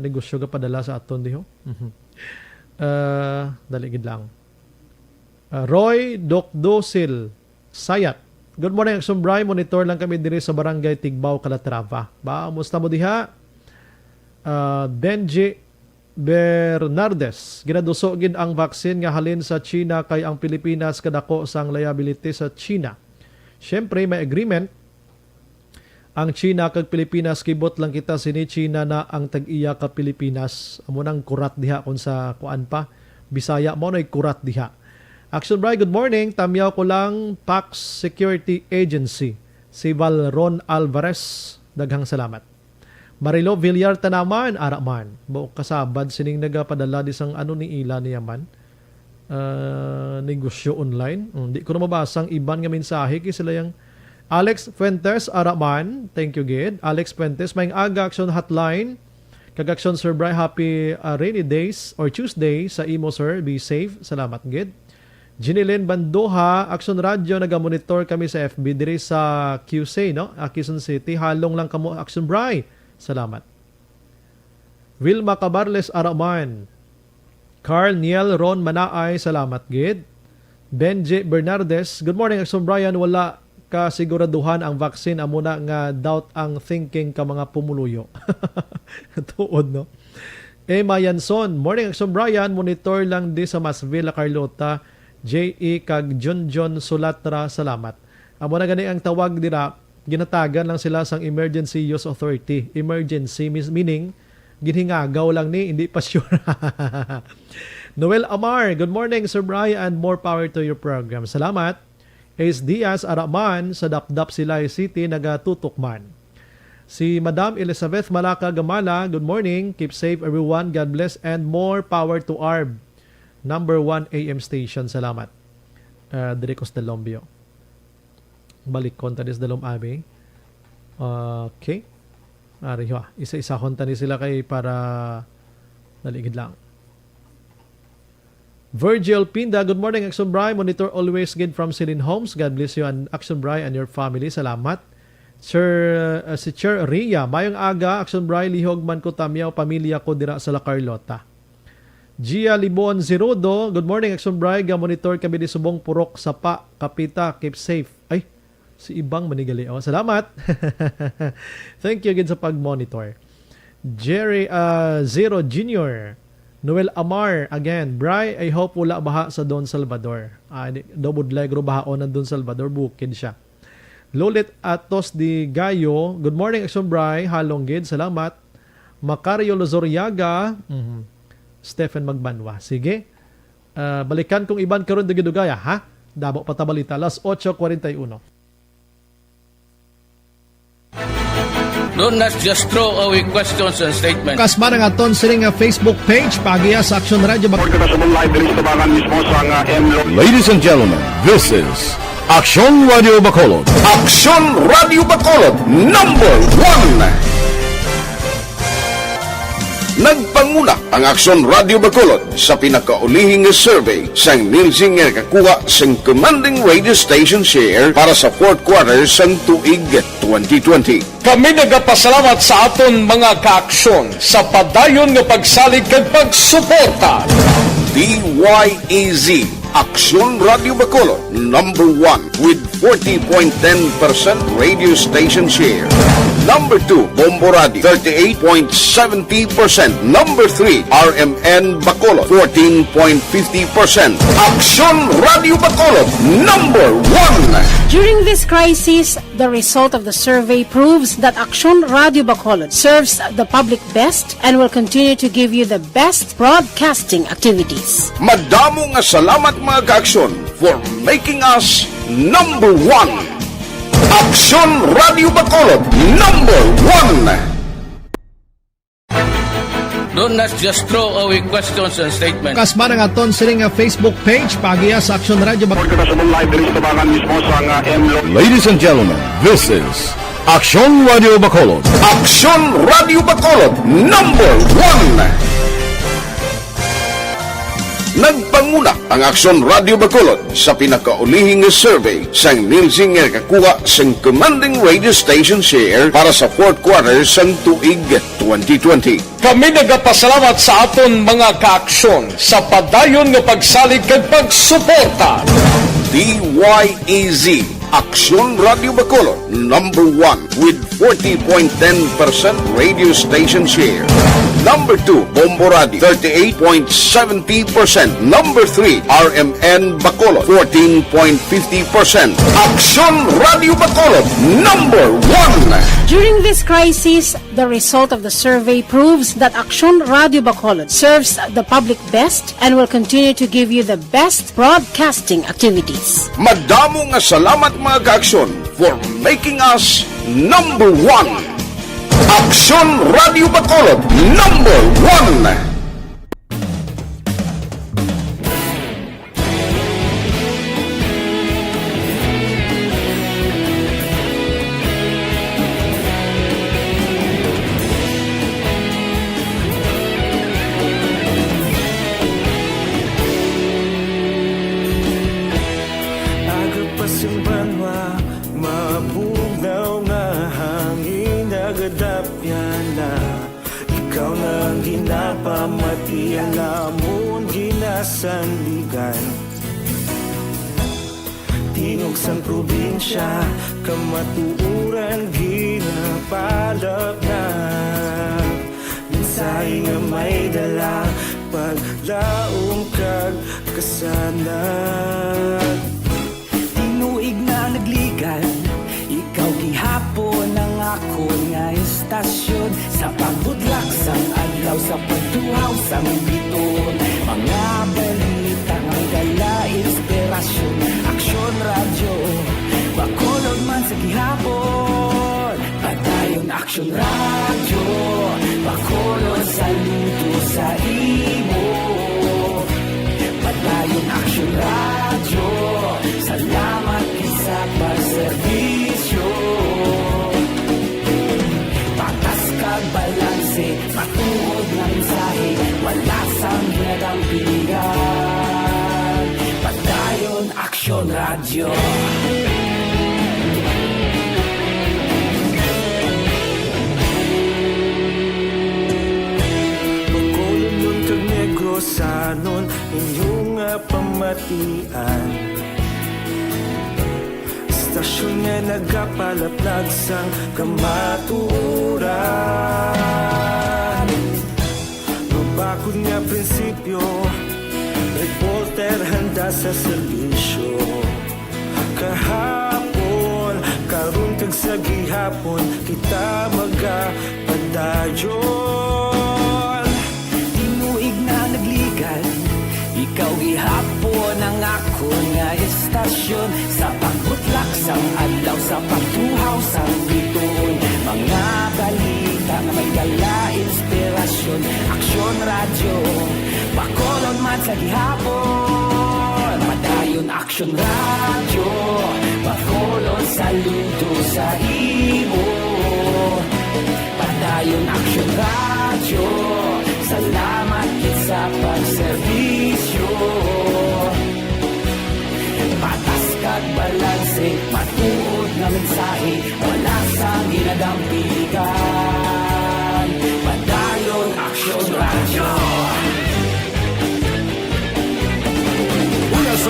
negosyo ga padala sa aton diho. Mhm. Ah, dali gid lang. Ah, Roy Docdosil Sayat. Good morning, Action Bry. Monitor lang kami diri sa Barangay Tigbao, Calatrava. Ba, musta mo diha? Ah, Benji Bernardes, ginaduso gid ang vaccine nga halin sa China kay ang Pilipinas kadako sang liability sa China. Siyempre, may agreement ang China kag Pilipinas, kibot lang kita sini, China na ang tag-iya ka Pilipinas. Amo nang kurat diha kung sa kuan pa. Bisaya mo na'y kurat diha. Action Bry, good morning. Tamyaw ko lang, Pax Security Agency. Si Valron Alvarez. Daghang salamat. Marilo Villar Tanaman, ara man. Buok kasabad sining nagapadala di sang ano ni ila niya man. Ah, negosyo online. Mm, di ko na mabasa ang iban nga mensahe kay sila yang Alex Fuentes, ara man. Thank you, gid. Alex Fuentes, may aga Action Hotline. Kag Action Sir Bry, happy, ah, rainy days or Tuesday sa imo, sir. Be safe. Salamat, gid. Jinilin Banduha, Action Radio, nagamonitor kami sa F B diri sa Q C, no? Ah, Quezon City. Halong lang kamo, Action Bry. Salamat. Wilma Cabarles Araman. Carl Niel Ron Manaay, salamat gid. Benji Bernardes, good morning, Action Brian. Wala ka siguraduhan ang vaccine, amo na nga doubt ang thinking ka mga pumuluyo. Tuod, no? Emma Yanson, morning, Action Brian. Monitor lang di sa Masville, La Carlota. J E kag Junjun Sulatra, salamat. Amo na gani ang tawag dira, ginatagan lang sila sang emergency use authority. Emergency mis-, meaning, ginhingagaw lang ni, hindi pa sure. Noel Amar, good morning, Sir Brian, and more power to your program. Salamat. Ace Diaz, ara man, sa Dapdap Silay City, nagatutok man. Si Madam Elizabeth Malaca Gamala, good morning. Keep safe, everyone. God bless and more power to our number one A M station. Salamat. Ah, diri ko sa Dalombio. Balikon ta dis Dalom Abbey. Okay. Ari, ha. Isa-isahon ta ni sila kay para dali gid lang. Virgil Pinda, good morning, Action Bry. Monitor always gid from Celine Homes. God bless you and Action Bry and your family. Salamat. Sir, uh, si Sir Ria, mayong aga, Action Bry, lihog man ko tamyaw, pamilya ko dira sa La Carlota. Gia Libon Zirudo, good morning, Action Bry. Ga-monitor kami di subong Purok Sapa, Kapita. Keep safe. Ay, si Ibang Manigali. Oh, salamat. Thank you gid sa pag-monitor. Jerry, ah, Zero Junior. Noel Amar, again. Bry, I hope wala baha sa Don Salvador. Ah, di, daw budlay guro bahaon ang Don Salvador. Bukid siya. Lolit Atos de Gallo, good morning, Action Bry. Halong gid, salamat. Macario Lozoriaga, mhm. Stephen Magbanwa. Sige. Ah, balikan kong iban karon dugay-dugaya, ha? Damo pa ta balita. Alas ocho cuarenta y uno. Don't not just throw away questions and statements. Kasman ang aton sining nga Facebook page, paagiya sa Action Radio Bacolod. Kita sa live diri sa tabangan mismo sa nga M Lo- Ladies and gentlemen, this is Action Radio Bacolod. Action Radio Bacolod, number one. Nagpanguna ang Action Radio Bacolod sa pinakaulihing nga survey sang Nielsen nga nakakuha sang commanding radio station share para sa fourth quarter sang tuig twenty twenty. Kami nagapasalamat sa aton mga kaaksyon sa padayon nga pagsalig kag pagsuporta. D Y E Z Aksyon Radio Bacolod, number one with forty point ten percent radio station share. Number two, Bombo Radio, thirty-eight point seventy percent. Number three, R M N Bacolod, fourteen point fifty percent. Aksyon Radio Bacolod, number one. During this crisis, the result of the survey proves that Aksyon Radio Bacolod serves the public best and will continue to give you the best broadcasting activities. Madamo nga salamat, mga ka-Aksyon, for making us number one. Aksyon Radio Bacolod, number one. Do not just throw away questions and statements. Kasma ang aton sini nga Facebook page, paagiha sa Aksyon Radio Bacolod. Report kita sa live diri sa Tabangan mismo sa nga M Lo- Ladies and gentlemen, this is Aksyon Radio Bacolod. Aksyon Radio Bacolod, number one. Nagpanguna ang Aksyon Radio Bacolod sa pinakaulihing nga survey sang Nielsen nga nakakuha sang commanding radio station share para sa fourth quarter sang tuig twenty twenty. Kami nagapasalamat sa aton mga ka-Aksyon sa padayon nga pagsalig kag pagsuporta. D Y E Z, Aksyon Radio Bacolod, number one with forty point ten percent radio station share. Number two, Bombo Radio, thirty-eight point seventy percent. Number three, R M N Bacolod, fourteen point fifty percent. Aksyon Radio Bacolod, number one. During this crisis, the result of the survey proves that Aksyon Radio Bacolod serves the public best and will continue to give you the best broadcasting activities. Madamo nga salamat, mga ka-Aksyon, for making us number one. Aksyon Radio Bacolod, number one. Aga pa sing banwa, mabugnaw nga hangin nagadapyan na. Ikaw na ang ginapamati, ang amon ginasandigan. Tingog sang probinsya, kamatuoran ginapalapnag. Mensahe nga may dala, paglaom kag kasanag. Tinuig na nagligan, ikaw gihapon ang akon nga istasyon. Sa pagbutlak sang adlaw, sa pagtuhaw sang biton, mga balita nga dala inspirasyon. Aksyon Radyo Bacolod man sa gihapon. Padayon Aksyon Radyo Bacolod, saludo sa imo. Padayon Aksyon Radyo, salamat gid sa pagserbisyo. Patas kag balanse, matuod nga mensahe, wala sang ginadampigan. Padayon Aksyon Radyo. Bacolod kag Negrosanon, inyo nga pamatian. Istasyon nga nagapalaplag sang kamatuoran. Mabakod nga prinsipyo, reporter handa sa serbisyo. Kahapon, karon kag sa gihapon, kita magapadayon. Tinuig na nagligan, ikaw gihapon ang akon nga istasyon. Sa pagbutlak sang adlaw, sa pagtuhaw sang biton, mga balita nga may dala inspirasyon. Aksyon Radyo Bacolod man sa gihapon. Padayon Aksyon Radyo Bacolod, saludo sa imo. Padayon Aksyon Radyo, salamat gid sa pagserbisyo. Patas kag balanse, matuod nga mensahe, wala sang ginadampigan. Padayon Aksyon Radyo. Una sa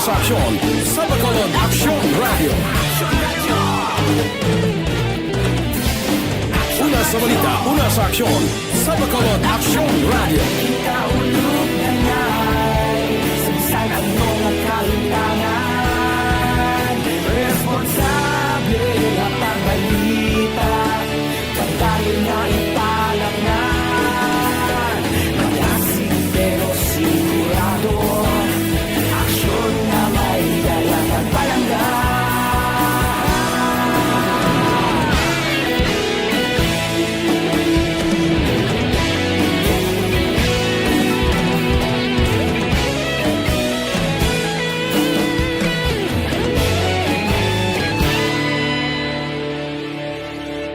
Sa aksyon, sa Bacolod Aksyon Radio. Una sa balita, una sa aksyon, sa Bacolod Aksyon Radio. Kita ulog na ngay, sa bisan ano nga kahimtangan, responsable nga pagbalita. Padayon nga ipalaknad, malasig pero sigurado. Aksyon nga may dala kag palangga.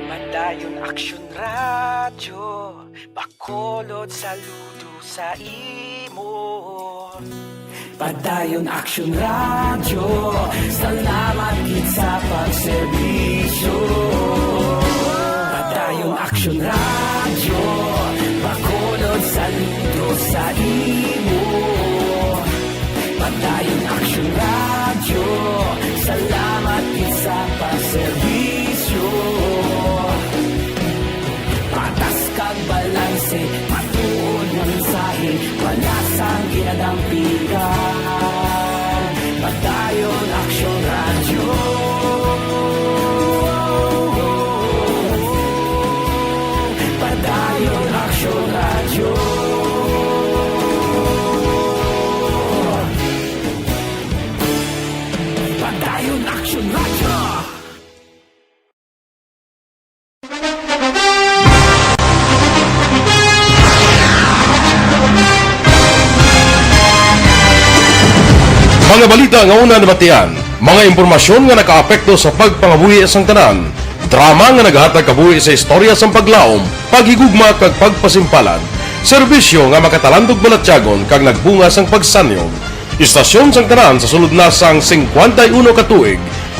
Padayon Aksyon Radyo, Bacolod, saludo sa imo. Padayon Aksyon Radyo, salamat gid sa pagserbisyo. Padayon Aksyon Radyo, Bacolod, saludo sa imo. Padayon Aksyon Radyo, salamat gid sa pagserbisyo. Patas kag balanse, matuod nga mensahe, wala sang ginadampigan. Padayon Aksyon Radyo. Padayon Aksyon Radyo. Padayon Aksyon Radyo. Mga balita nga una nabatian, mga impormasyon nga nakaapekto sa pagpangabuhi sang tanan, drama nga naghatag kabuhi sa istorya sang paglaom, paghigugma kag pagpasimpalan, serbisyo nga makatalandog balatyagon kag nagbunga sang pagsanyog. Istasyon sang tanan sa sulod na sang singkwenta y uno ka tuig.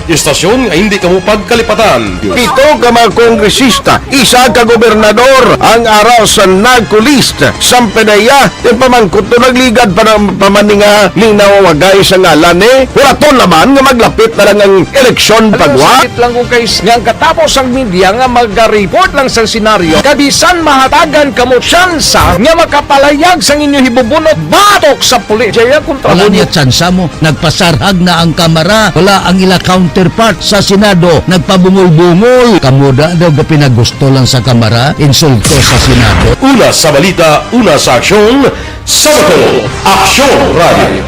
Istasyon nga hindi kamo pagkalipatan. Pito ka mga kongresista, isa ka gobernador ang ara sa NAGCO list. Samtang iya, ti pamangkot to nagligad pa ng pamaninga ni nawawagay sa ngalan ni. Huraton naman nga maglapit na lang ang eleksyon pagwa. Sakit lang ko kay s-, nga ang katapos ang media nga maga-report lang sa senaryo, kabisan mahatagan kamo tsansa nga makapalayag sang inyo hibubunot batok sa pulis. Jaya kontra Wala mo niya tsansa mo. Nagpasarhag na ang Kamara. Wala ang ila counterpart sa Senado. Nagpabungol-bungol. Kamo da daw gapinagusto lang sa Kamara, insulto sa Senado. Una sa balita, una sa aksyon, sa Bacolod Aksyon Radio.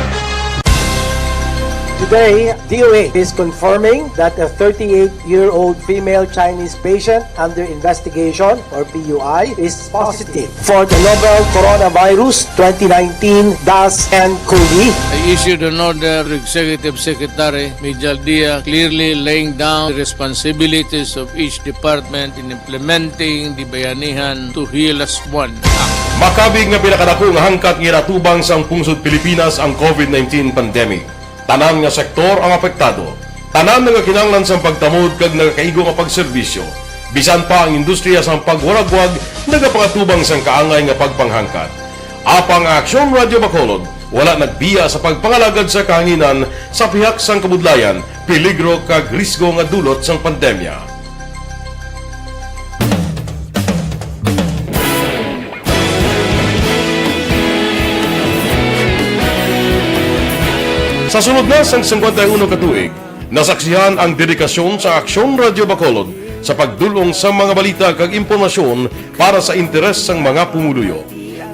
Today, D O H is confirming that a thirty-eight-year-old female Chinese patient under investigation, or P U I, is positive for the novel coronavirus twenty nineteen dash N cov. I issued an order to Executive Secretary Mijal Dia, clearly laying down the responsibilities of each department in implementing the Bayanihan to Heal As One Act. Makabig nga pinakadako nga hangkat nga ginatubang sang pungsod Pilipinas ang COVID nineteen pandemic. Tanan nga sektor ang apektado. Tanan nga kinahanglan sang pagtamod kag nagakaigo nga pagserbisyo. Bisan pa ang industriya sang pagwaragwag nagapangatubang sang kaangay nga pagpanghangkat. Apang ang Aksyon Radio Bacolod wala nagbiya sa pagpangalagad sa kahanginan sa pihak sang kabudlayan, peligro kag risgo nga dulot sang pandemya. Sa sulod na sang singkwenta y uno ka tuig, nasaksihan ang dedikasyon sa Aksyon Radio Bacolod sa pagdul-ong sa mga balita kag impormasyon para sa interes sang mga pumuluyo.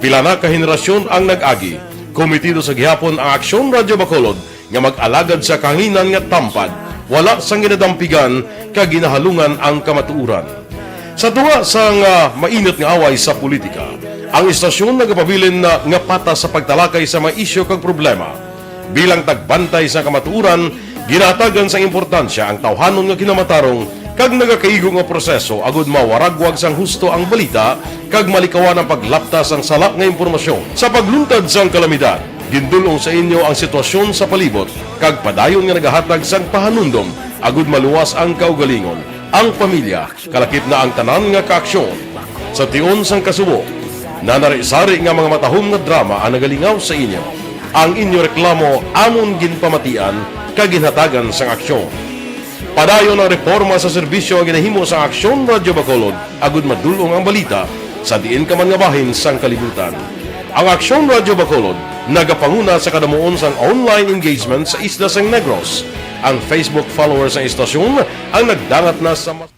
Pila na ka henerasyon ang nag-agi. Komitido sa gihapon ang Aksyon Radio Bacolod nga mag-alagad sa kahanginan nga tampad, wala sang ginadampigan kag ginahalungan ang kamatuoran. Sa tunga sang, ah, mainit nga away sa politika, ang istasyon nagapabilin na nga patas sa pagtalakay sa mga isyu kag problema. Bilang tagbantay sa kamatuoran, ginahatagan sang importansya ang tawhanon nga kinamatarong kag nagakaigo nga proseso agud mawaragwag sang husto ang balita kag malikawan ang paglapta sang sala nga impormasyon. Sa pagluntad sang kalamidad, gindul-ong sa inyo ang sitwasyon sa palibot kag padayon nga nagahatag sang pahanumdom agud maluwas ang kaugalingon, ang pamilya, kalakip na ang tanan nga kaaksyon. Sa tion sang kasubo, nanari-sari nga mga matahom nga drama ang nagalingaw sa inyo. Ang inyo reklamo amon ginpamatian kag ginhatagan sang aksyon. Padayon ang reporma sa serbisyo nga ginahimo sang Aksyon Radyo Bacolod agud madul-ong ang balita sa diin ka man nga bahin sang kalibutan. Ang Aksyon Radyo Bacolod nagapanguna sa kadamuon sang online engagement sa isla sang Negros. Ang Facebook followers sang istasyon ang nagdangat na sa mas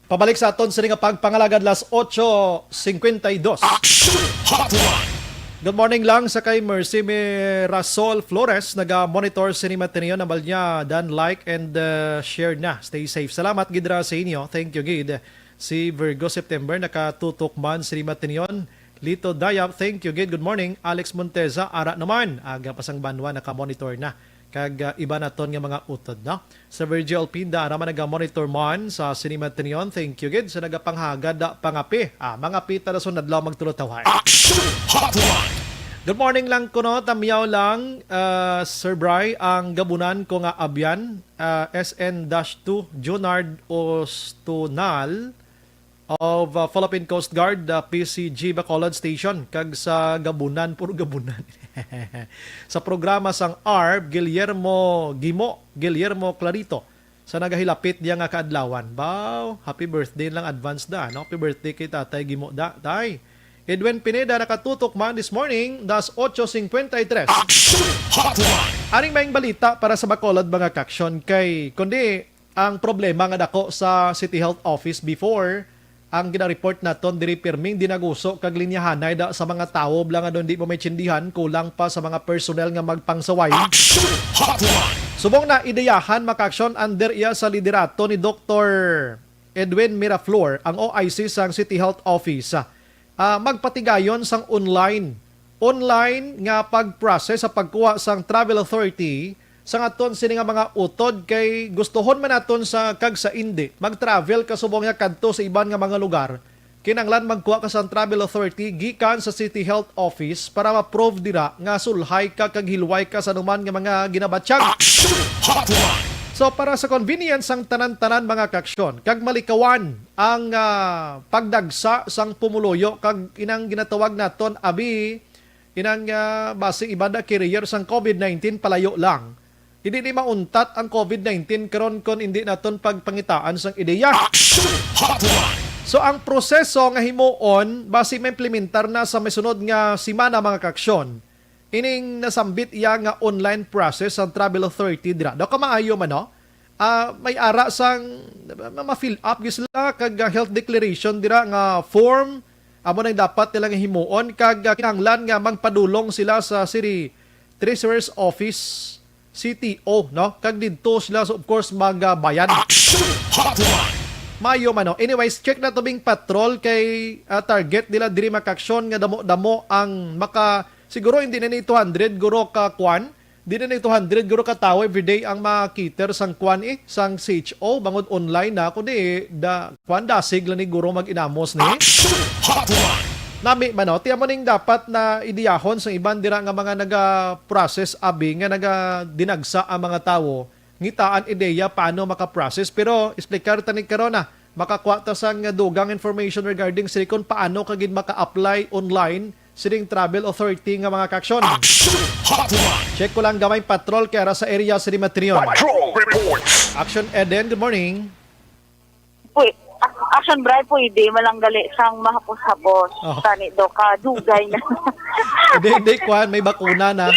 Pabalik sa aton sini nga pagpangalagad, las ocho cincuenta y dos. Action Hotline! Good morning lang sa kay Mercy Mirasol Flores, naga-monitor sini matiniyon. Ambal niya, dan like and, uh, share na. Stay safe. Salamat gid ra sa inyo. Thank you gid. Si Virgo September nakatutok man sini matiniyon. Lito Dayap, thank you gid. Good morning. Alex Monteza, ara naman. Aga pa sang banwa, naka-monitor na. Kag, uh, iba naton nga mga utod, no? Sa Virgil Pinda, ara man naga-monitor man sa sini matiniyon. Thank you gid sa nagapanghagad, ah, pangapi. Ah, mangapi ta na sunod adlaw magtulotawhay. Action Hotline! Good morning lang kuno, tamyaw lang, ah, Sir Bry, ang gabunan ko nga abyan, ah, S N dash two, Junard Ostonal of, uh, Philippine Coast Guard, uh, P C G Bacolod Station, kag sa gabunan, puro gabunan. Sa programa sang ARB, Guillermo Gimo, Guillermo Clarito, sa nagahilapit niya nga kaadlawan. Baw, happy birthday lang advance da, no? Happy birthday kay Tatay Gimo da, tay. Edwin Pineda nakatutok man this morning, das ocho cincuenta y tres. Action Hotline! Aning maayong balita para sa Bacolod, mga kaksyon, kay kundi ang problema nga dako sa City Health Office before, ang gina-report naton diri pirming dinaguso kag linyahanay da sa mga tawo bala nga daw hindi mo maintindihan, kulang pa sa mga personnel nga magpangsaway. Action Hotline! Subong na ideyahan, mga kaksyon, under iya sa liderato ni Doktor Edwin Miraflor, ang O I C sang City Health Office, ah, magpatigayon sang online, online nga pag-process sa pagkuha sang travel authority sang aton sini nga mga utod, kay gustuhon man naton sa kag sa indi mag-travel ka subong nga kadto sa iban nga mga lugar, kinahanglan magkuha ka sang travel authority gikan sa City Health Office para ma-prove dira nga sulhay ka kag hilway ka sa anuman nga mga ginabatyag. Action Hotline! So, para sa convenience sang tanan-tanan, mga kaksyon, kag malikawan ang, ah, pagdagsa sang pumuluyo kag inang ginatawag naton abi, inang, ah, basi iban da carrier sang COVID nineteen palayo lang. Hindi ni mauntat ang COVID nineteen karon kon hindi naton pagpangitaan sang ideya. Action Hotline! So, ang proseso nga himuon basi maimplementar na sa may sunod nga semana, mga kaksyon. Ining nasambit iya nga online process sang travel authority dira. Daw kamaayo man, no? Ah, may ara sang ma-, ma-fill up gyud sila kag, ah, health declaration dira nga form. Amo nang dapat nila nga himuon kag, ah, kinahanglan nga magpadulong sila sa City Treasurer's Office, C T O, no? Kag didto sila, so, of course, magbayad. Action Hotline! Maayo man, no? Anyways, check na tubing patrol kay, ah, target nila diri, mga kaksyon, nga damo-damo ang maka-, siguro hindi na ni two hundred guro ka kwan, di na ni two hundred guro ka tawo everyday ang ma-cater sang kwan, eh, sang C H O, bangod online na, kundi da, kwan, dasig lang ni guro mag-inamos ni. Action Hotline! Nami man, no? Ti amo ning dapat na idiyahon sa iban dira nga mga naga-process abi nga nagadinagsa ang mga tawo. Ngitaan ideya paano maka-process, pero explicar ta ni karon na makakuha ta sang dugang information regarding sini kon paano ka gid maka-apply online sining travel authority nga mga kaaksyon. Action Hotline! Check ko lang gamay patrol kay ara sa area sini Matrion. Patrol reports. Action Eden, good morning. Pwe-, a-, Action Bry, pwede malanggali sang mahapos-hapos. Oh. Tani do ka, dugay na. Hindi, hindi, kwan, may bakuna na.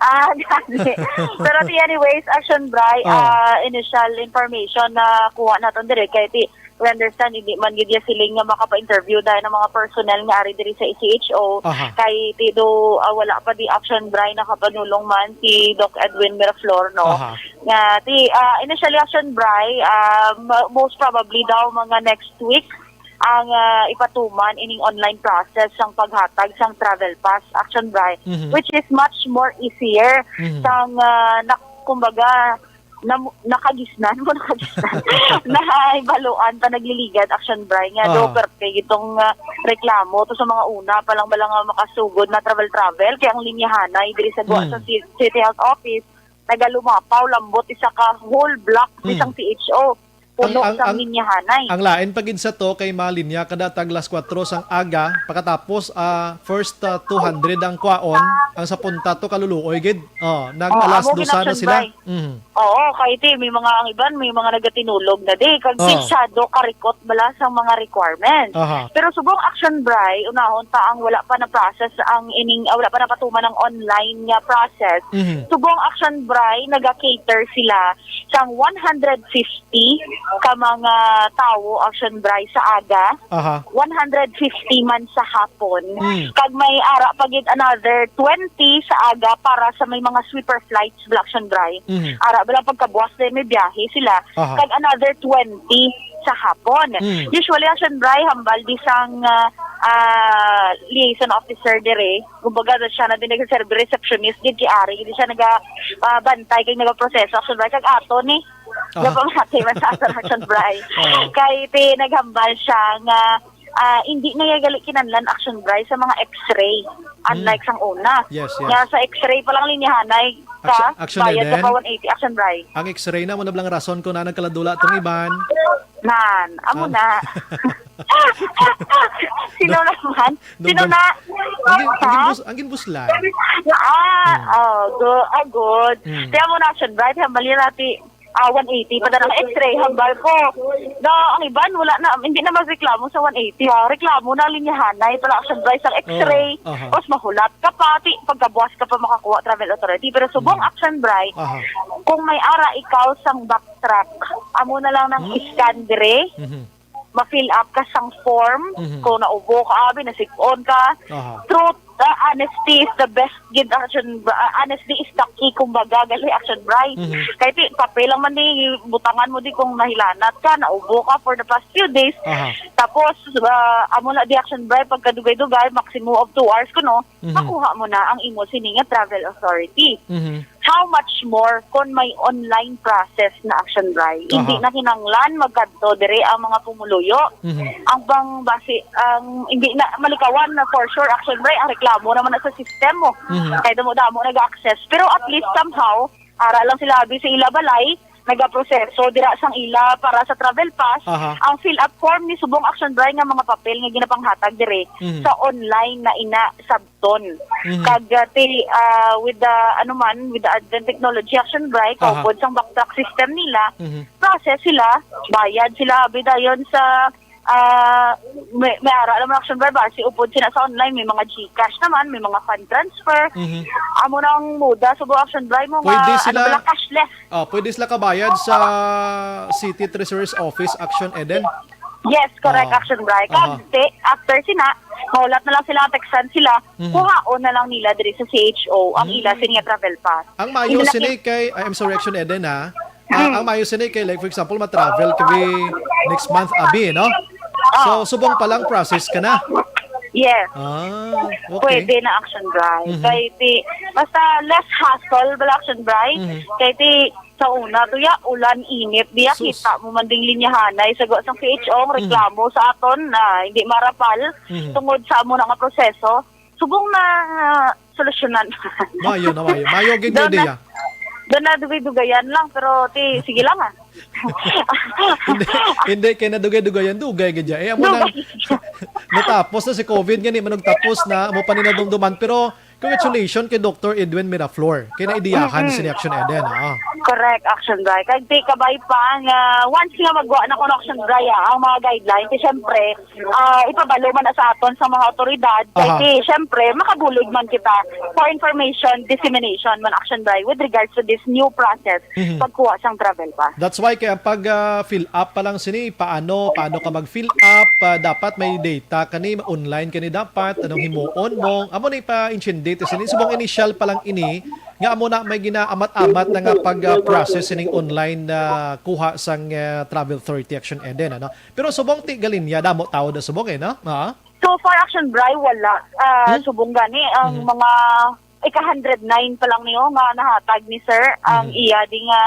Ah, gani. Pero ti, anyways, Action Bry, Oh. ah, initial information na kuha naton dire kay ti, we understand, hindi man gid ya siling nga makapa-interview dahil ng mga personnel nga ari diri sa C H O. Aha. Kay ti do, ah, wala pa di Action Bry nakapanulong man si Doc Edwin Miraflor, no? Aha. Nga ti, ah, initially, Action Bry, ah, mo-, most probably daw mga next week ang, ah, ipatuman ining online process sang paghatag sang travel pass, Action Bry, Mhm. which is much more easier Mhm. sang, ah, nak-, kumbaga, nam-, nakagisnan mo, nakagisnan. Nahibaluan pa nagliligad, Action Bry, nga do Ah. perpek itong, ah, reklamo to sa mga una pa lang bala nga makasugod na travel-travel. Kaya ang linyahanay diri sa gwa Hmm. sa ci-, City Health Office, nagalumapaw lambot isa ka whole block Hmm. bisang C H O. puno ang, ang, sang ang, linyahanay. Ang lain pa gid sa to kay mga linya kada tag alas kuwatro sang aga, pagkatapos, ah, first, ah, two hundred ang kwaon, ang sa punta to kaluluoy gid. Oh, nag Oh, alas amo gid, dosa na Action sila. Bray. Mhm. Oo, kay ti, may mga ang iban, may mga nagatinulog na di. Kag Oh. Pisado, karikot bala sang mga requirements. Aha. Pero subong Action Bray, unahon ta ang wala pa na-process ang ining, ah, wala pa napatuman ang online nga process. Mhm. Subong Action Bray, naga-cater sila sang one hundred fifty ka mga tawo, Action Bray, sa aga. Aha. One hundred fifty man sa hapon. Mm. Kag may ara pa gid another twenty sa aga para sa may mga sweeper flights, bala, Action Bray. Mhm. Ara bala pagkabuas din may biyahe sila. Aha. Kag another twenty sa hapon. Mm. Usually, Action Bray, hambal di sang, ah, ah, liaison officer dire. Kumbaga, siya na din nagserve receptionist gid kay ari. Hindi siya naga, ah, bantay kay nagaproseso, Action Bray. Kag ato ni, Aha. Napamati man sa aton, Action Bray. Oo. Kay ti naghambal siya nga, ah, hindi na iya gali kinahanglan, Action Bray, sa mga X-ray. Unlike Mm. sang una. Yes, yes. Nga sa X-ray pa lang linyahanay ka, Action, Action bayad ka Eden. Pa one eighty, Action Bray. Ang X-ray na mo na blang rason ko na nagkaladula tong iban. Nan, amo Ah. na. Sino Dum-, naman? Sino dumdum-, na? Ang gin-, ang Ha? ginbus-, ang ginbuslan. Ah, Hmm. Oh, go, ah, good. Hmm. Kaya mo na, Action Bray, hambal niya natin, ah, one eighty, padala ka X-ray, hambal ko. Na, ang iban, wala na, hindi na magreklamo sa one eighty, ha? Reklamo na, linyahanay pala, Action Bray, sa X-ray. Oh, aha. Tapos mahulat ka pa, ti, pagkabuas ka pa makakuha travel authority. Pero subong, Hmm. Action Bray, Aha. kung may ara ikaw sang backtrack, amo na lang nang Hmm. scan dire. Mhm. Ma-fill up ka sang form, Mhm. kung naubo ka, abi, nasip-on ka. Aha. Truth, ah, honesty is the best gid, Action, ah, honesty is the key, kumbaga, gali, Action Bray. Mhm. Kay ti, papel lang man di, butangan mo di kung nahilanat ka, naubo ka for the past few days. Aha. Tapos, ah, amo na di, Action Bray, pagkadugay-dugay, maximum of two hours kuno, Mhm. makuha mo na ang imo sini nga travel authority. Mhm. How much more kon may online process na, Action Bray? Hindi Aha. na kinanglan magkadto dire ang mga pumuluyo. Mhm. Ang bang basi, ang hindi na malikawan na for sure, Action Bray, ang reklamo naman na sa sistema. Mhm. Kay damo-damo nag-access. Pero at least somehow, ara lang sila abi sa ila balay, nagaproseso dira sang ila para sa travel pass. Aha. Ang fill up form ni subong, Action Bray, nga mga papel nga ginapanghatag dire Mhm. sa online na ina sa ton. Mhm. Kag, ah, ti, ah, with the, ano man, with the advent technology, Action Bray, Aha. kaupod sang backtrack system nila, Mhm. process sila, bayad sila, abi dayon sa, ah, may, may ara naman, Action Bray, basi upod sila sa online, may mga GCash naman, may mga fund transfer. Mhm. Amo na ang moda, subong, Action Bray, mo Pwede nga, sila ano bala, cashless. Ah, pwede sila kabayad sa City Treasurer's Office, Action Eden? Yes, correct, Ah. Action Bray. Aha. Kag ti, after sina, mahulat na lang sila, textan sila, Mhm. kuhaon na lang nila diri sa C H O ang Hmm. ila sini nga travel pass. Ang mayo Hindi na sini ki- kay, ah, I'm sorry, Action Eden, ha? Ah, Hmm. Ang mayo sini kay, like, for example, ma-travel kami next month, abi, no? Ah. So, subong pa lang process ka na. Yes. Ah, okay. Pwede na, Action Bray. Mhm. Kay ti, basta less hassle bala, Action Bray. Mhm. Kay ti, sa una, to ya, ulan, init, diya, Sus. Kita mo man ding linyahanay sa gwa sang C H O, ang Mhm. reklamo sa aton na hindi marapal Mhm. tungod sa amo na nga proseso. Subong na, ah, solusyonan. Mayo na, mayo. Mayo gid nga Doon na, ideya. Doon na dugay-dugayan lang, pero ti, sige lang, ah. Hindi, hindi kay nadugay-dugayan, dugay gid ya. Eh, amo na, Dugay. Natapos na si COVID nga, di man nagtapos na, amo pa ni nadumduman. Pero congratulations kay Doctor Edwin Miraflor. Kay naidiyahan Mm-mm. si Action Eden, ah. Correct, Action Bray. Kag ti kabay pa nga once nga magwa na kuno, Action Bray, ah, ang mga guidelines, ti syempre, ah, ipabalo man na sa aton sa mga otoridad. Kay Aha. ti, syempre, makabulig man kita for information dissemination man, Action Bray, with regards to this new process Mhm. pagkuha sang travel pass. That's why kaya pag, ah, fill up pa lang sini, paano, paano ka mag-fill up? Ah, dapat may data kani, online kani dapat, anong himuon mo? Amo ni pa-intindi ti sini. Subong initial pa lang ini, nga amo na may ginaamat-amat na nga pag, ah, process sining online na kuha sang, ah, travel authority, Action Eden, ano? Pero subong ti galinya, damo tao da subong eh, no? Ha? So far, Action Bray, wala. Ah, Hmm? Subong gani, ang Mhm. mga ika hundred nine pa lang niyo nga nahatag ni Sir, ang Mhm. iya di nga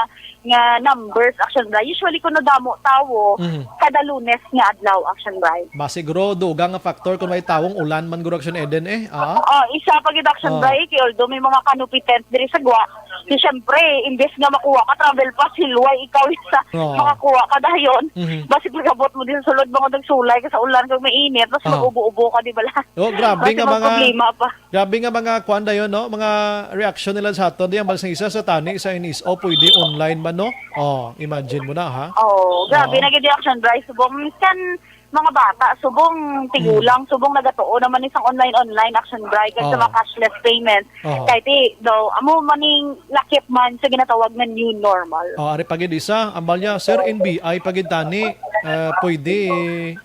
nga numbers, Action Bri. Usually, kung nadamo tawo, Mhm. kada Lunes nga adlaw, Action Bri. Ba, siguro, dugang nga factor kung may tawong ulan man, guro, Action Eden, eh. Ah? Oh, isa pa gid, Action Oh. Bri, kay although may mga canopy tent diri sa Gwa, di syempre, imbes nga makuha ka travel pass, hilway ikaw sa Oo. makakuha ka dayon. Mhm. Basi pag-abot mo din sa sulod, mga nagsulay ka sa ulan kag mainit, mas Oo. mag-ubo-ubo ka, di ba, la? Oh, grabe Basi nga mga problema pa. Grabe nga mga kuwan dayon, no? Mga reaksyon nila sa aton. Di ang balas ng isa sa tani sa N S O, pwede online man, no? Oh, imagine mo na, ha? Oh, grabe Oo. na gid yung Action Bri. Subong, minsan, mga bata, subong, tigulang, Mm. subong nagatuo naman isang online-online, Action Bri, kag sa Oo. mga cashless payments. Oo. Kay ti, daw, amo maning lakip man sa ginatawag na new normal. Oh, ari pa gid isa, ambal niya, "Sir, N B I pa gid tani, eh, pwede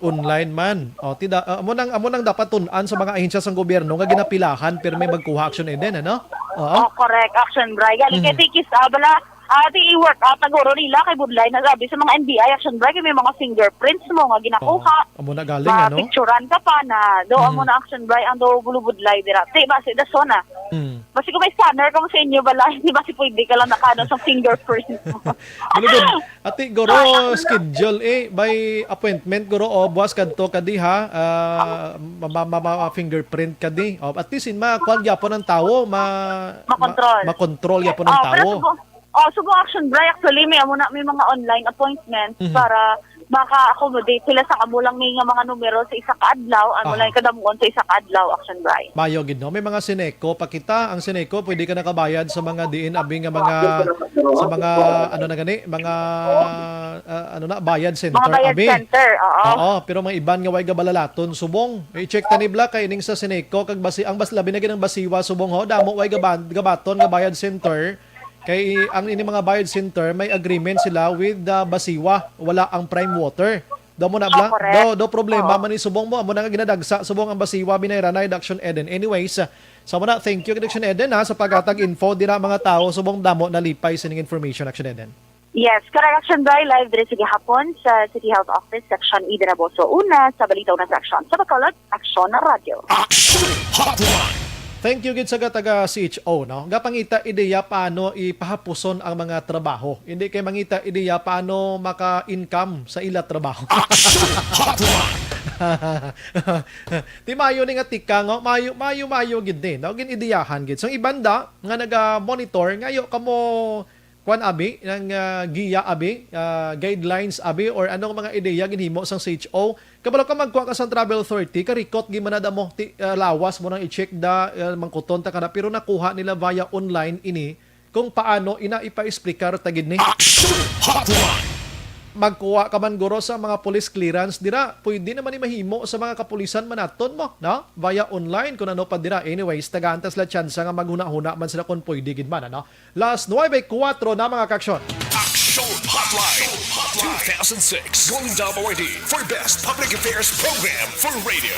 online man." Oh, ti da-, ah, amo nang, amo nang dapat tun-an sa mga ahensya sang gobyerno nga ginapilahan pirmi magkuha, Action Eden, ano? Oo. Oh, correct, Action Bri. Galing kay Mm. tikis, ah, bala, ah, ti i-work out na guro nila kay budlay na sabi sa mga N B I, Action Bri, kay may mga fingerprints mo nga ginakuha. Oo. Amo na galing, ano? Mapicturan ka pa na, do, amo Mhm. na, Action Bri, ang do bulubudlay dira. Ti, ba, si Dasona. Hmm. Basi kung may scanner ka mo sa inyo, balay, di ba si pwede ka lang nakano sa fingerprint mo? Bulubud. Ati, guro, schedule, eh, by appointment, guro, o, buwas kadto ka di, ha? Ah, ma-, ma-, ma-, ma-, fingerprint ka di. O, at least, in ma-, kuwan gyapon ang tawo, ma-, ma-, Makontrol. makontrol gyapon ang Oh, pero tawo. subo-, oh, subo, Action Bri, actually, may amo na, may mga online appointments Mhm. para maka-accommodate sila sa amo lang may nga mga numero sa isa ka adlaw, amo Aha. lang yung kadamuon sa isa ka adlaw, Action Bri. Mayo gid, no? May mga Seneco pa kita. Ang Seneco, pwede ka nakabayad sa mga diin, abi nga mga, sa mga, ano na gani, mga, ah, ano na, bayad Mga center, bayad abi. center, oo. Oo, pero mga iban nga way gabalalaton, subong. I-check ta ni Bla, kay ining sa Seneco, kag basi, ang bas, labi na gid ang Basiwa, subong, ho, damo way gaban-, gabaton nga bayad center. Kay ang ini mga bayad center, may agreement sila with the Basiwa. Wala ang Prime Water. Do mo na, Oh, Bla? correct. Do, do problema Oo. man ni subong mo. Amo na nga ginadagsa subong ang Basiwa, Binayranay, Action Eden. Anyways, ah, sa muna, thank you, Action Eden, ha, sa paghatag info dira mga tao subong damo nalipay sining information, Action Eden. Yes, correct, Action Bri, live diri sa gihapon sa City Health Office, Section Eden Abaso Una, sa Balita Una sa Aksyon. Sa Bacolod, Aksyon na Radyo. Action Hotline. Thank you gid sa taga C H O, no? Gapangita ideya paano ipahapuson ang mga trabaho. Hindi kay mangita ideya paano maka-income sa ila trabaho. Action Hotline. Ti mayo ni nga tikang, oh. Mayo, mayo, mayo gid ni, no? Gin-ideyahan gid. So, ang iban da nga naga-monitor, ngayo kamo kwan abi, ang, ah, giya abi, ah, guidelines abi, or anong mga ideya ginhimo sang C H O. Kabalo ka, magkuha ka sang travel authority, karikot gid man na mo, ti-, ah, lawas mo nang i-check da, ah, mangkuton ta ka na, pero nakuha nila via online ini kung paano ina ipa-explicar ta gid ni. Action Hotline. Magkuha ka man guro sa mga police clearance dira, pwede naman ni mahimo sa mga kapulisan man naton mo, no? Via online, kung ano pa dira. Anyways, tagaan ta sila tsansa nga maghuna-huna man sila kung pwede gid man, ano? Las nuebe kuwatro na, mga kaaksyon. Action Hotline two thousand six Golden Dome Awardee for Best Public Affairs Program for Radio.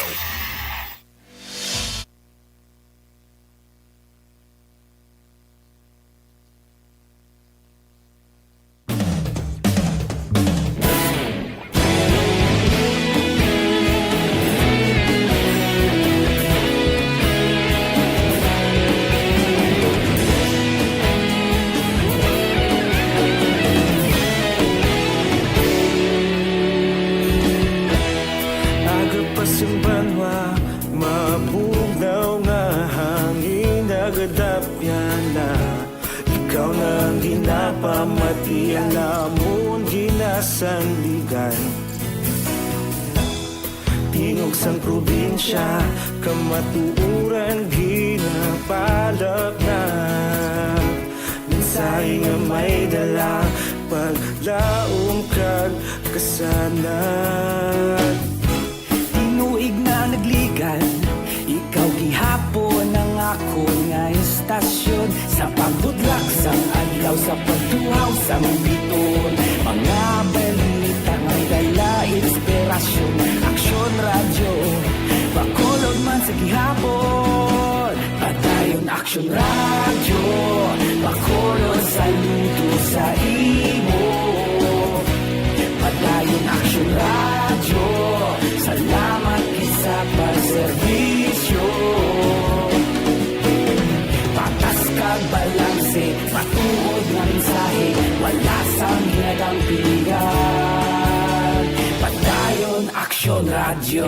Aga pa sing banwa, mabugnaw nga hangin, nagadapyan na. Ikaw na ang ginapamati, ang amon ginasandigan. Tingog sang probinsya, kamatuoran ginapalapnag. Mensahe nga may dala, paglaom kag kasanag. Tinuig na nagligan, ikaw gihapon ang akon nga istasyon. Sa pagbudlak sang adlaw, sa pagtuhaw sang biton, mga balita may dala inspirasyon. Aksyon Radyo, Bacolod man sa gihapon. Padayon Aksyon Radyo, Bacolod, saludo sa imo. Padayon Aksyon Radyo, salamat gid sa pagserbisyo. Patas kag balanse, matuod nga mensahe, wala sa Radyo.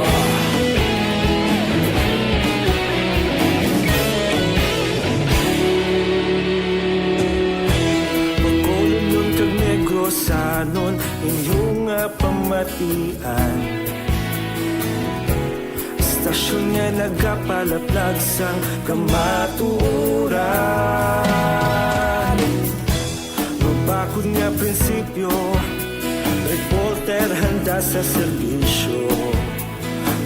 Bacolodnon kag Negrosanon, inyo nga pamatian. Istasyon nga nagapalaplag sang kamatuoran. Mabakod nga prinsipyo, reporter handa sa serbisyo.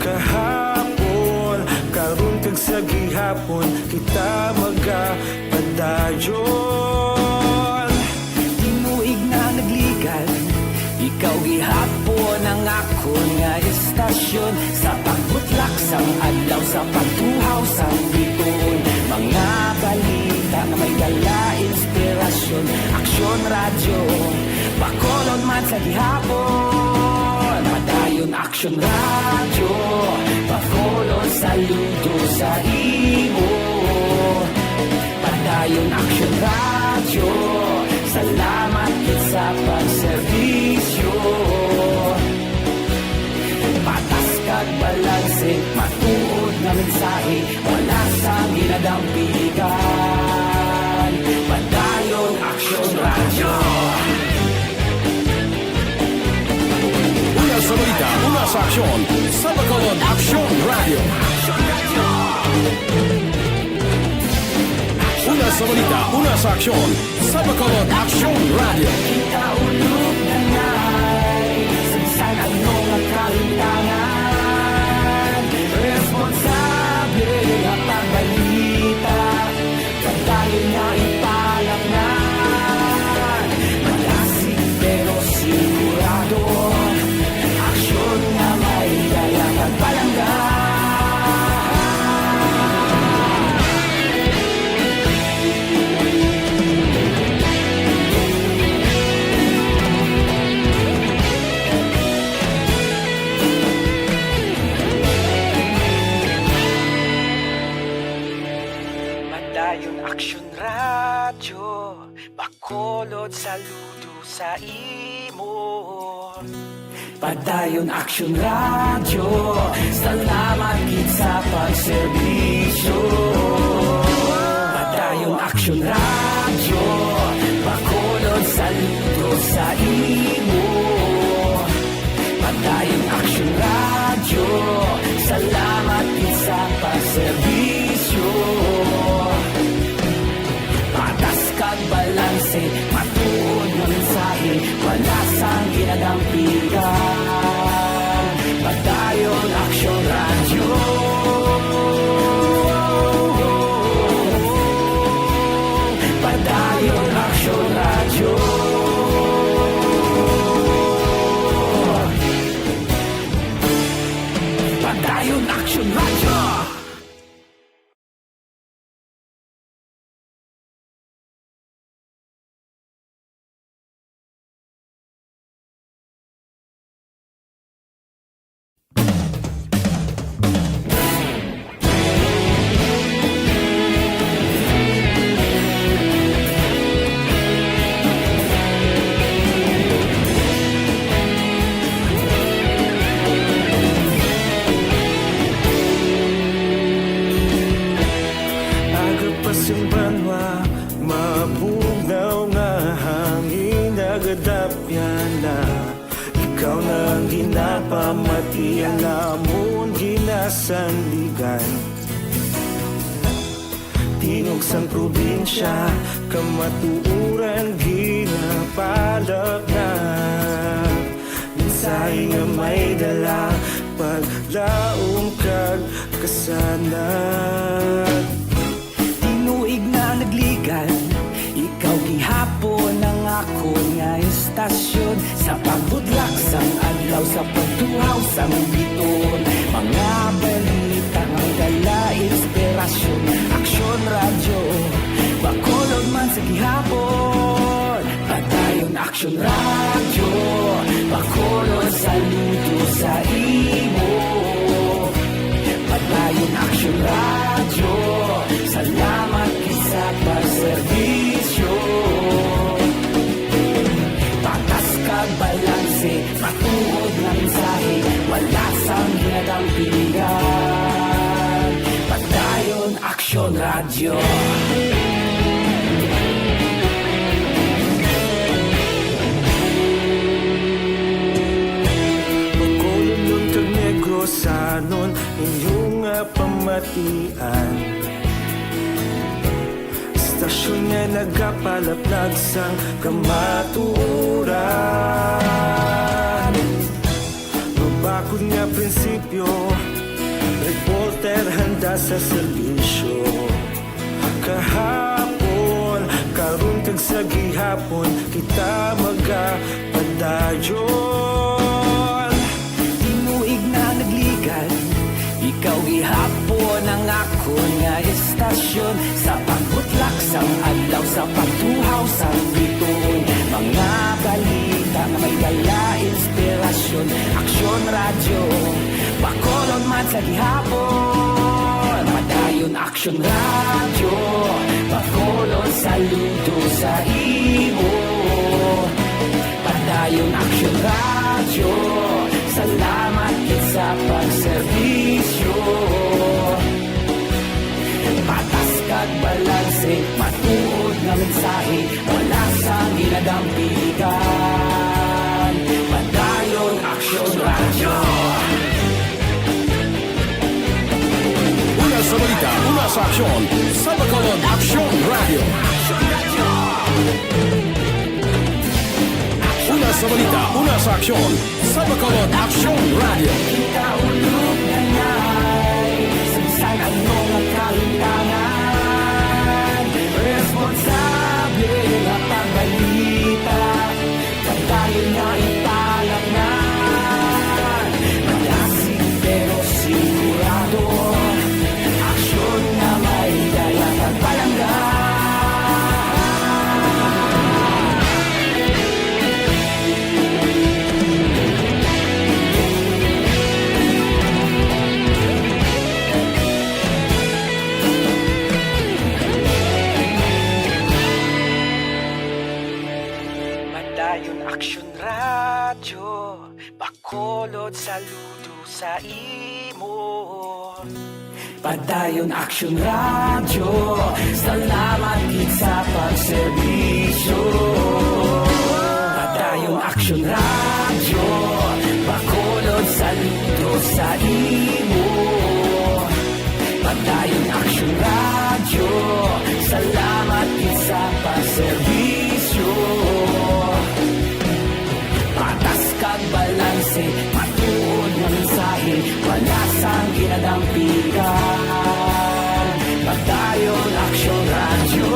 Kahapon, karon kag sa gihapon, kita magapadayon. Tinuig na nagligan, ikaw gihapon ang akon nga istasyon. Sa pagbutlak sang adlaw, sa pagtuhaw sang bituon, mga balita nga may dala inspirasyon. Aksyon Radyo, Bacolod man sa gihapon. Padayon Aksyon Radyo, Bacolod, saludo sa imo. Padayon Aksyon Radyo, salamat gid sa pagserbisyo. Patas kag balanse, matuod nga mensahe, wala sang ginadampigan. Padayon Aksyon Radyo. Una sa balita, una sa aksyon, sa Bacolod Aksyon Radyo. Una sa balita, una sa aksyon, sa Bacolod Aksyon Radyo. Kita ulog na nai, sa bisan ano nga kahitangan, responsable nga pagbalita, padayon nga ipalatngan. Malasig pero sigurado, aksyon nga may dala kag palangga. Padayon Aksyon Radyo, Bacolod, saludo sa imo. Padayon Aksyon Radyo, salamat gid sa pagserbisyo. Padayon Aksyon Radyo, Bacolod, saludo sa imo. Padayon Aksyon Radyo, salamat gid sa pagserbisyo. Patas kag balanse, matuod nga mensahe, wala sang ginadampigan. Padayon Aksyon Radyo. Padayon Aksyon Radyo. Padayon Aksyon Radyo. Aga pa sing banwa, mabugnaw nga hangin nagadapyan na. Ikaw na ang ginapamati, ang amon ginasandigan. Tingog sang probinsya, kamatuoran ginapalapnag. Mensahe nga may dala, paglaom kag kasanag. Tinuig na nagligan, ikaw gihapon ang akon nga istasyon. Sa pagbutlak sang adlaw, sa pagtuhaw sang bituon, mga balita nga dala inspirasyon. Aksyon Radyo, Bacolod man sa gihapon. Padayon Aksyon Radyo, Bacolod, saludo sa imo. Padayon Aksyon Radyo, salamat gid sa pagserbisyo. Patas kag balanse, matuod nga mensahe, wala sang Bacolodon kag Negrosanon, inyo nga pamatian. Istasyon nga nagapalaplag sang kamatuoran. Mabakod nga prinsipyo, reporter handa sa serbisyo. Kahapon, karon kag sa gihapon, kita magapadayon. Tinuig na nagligan, ikaw gihapon ang akon nga istasyon. Sa pagbutlak sang adlaw, sa pagtuhaw sang bituon, mga balita nga may dala inspirasyon. Aksyon Radyo, Bacolod man sa gihapon. Padayon Aksyon Radyo, Bacolod, saludo sa imo. Padayon Aksyon Radyo, salamat gid sa pagserbisyo. Patas kag balanse, matuod nga mensahe, wala sang ginadampigan. Padayon Aksyon Radyo. Una sa balita, una sa aksyon, sa Bacolod Aksyon Radyo. Una sa balita, una sa aksyon, sa Bacolod Aksyon Radyo. Kita ulog na ngay, sa bisan ano nga kahitangan, responsable nga pagbalita. Padayon nga ipalapnan, malasig pero sigurado. Aksyon nga may dala kag palangga. Padayon Aksyon Radyo, Bacolod, saludo sa imo. Padayon Aksyon Radyo, salamat gid sa pagserbisyo. Padayon Aksyon Radyo, Bacolod, saludo sa imo. Padayon Aksyon Radyo, salamat gid sa pagserbisyo. Patas kag balanse, matuod nga mensahe, wala sang ginadampigan. Padayon Aksyon Radyo.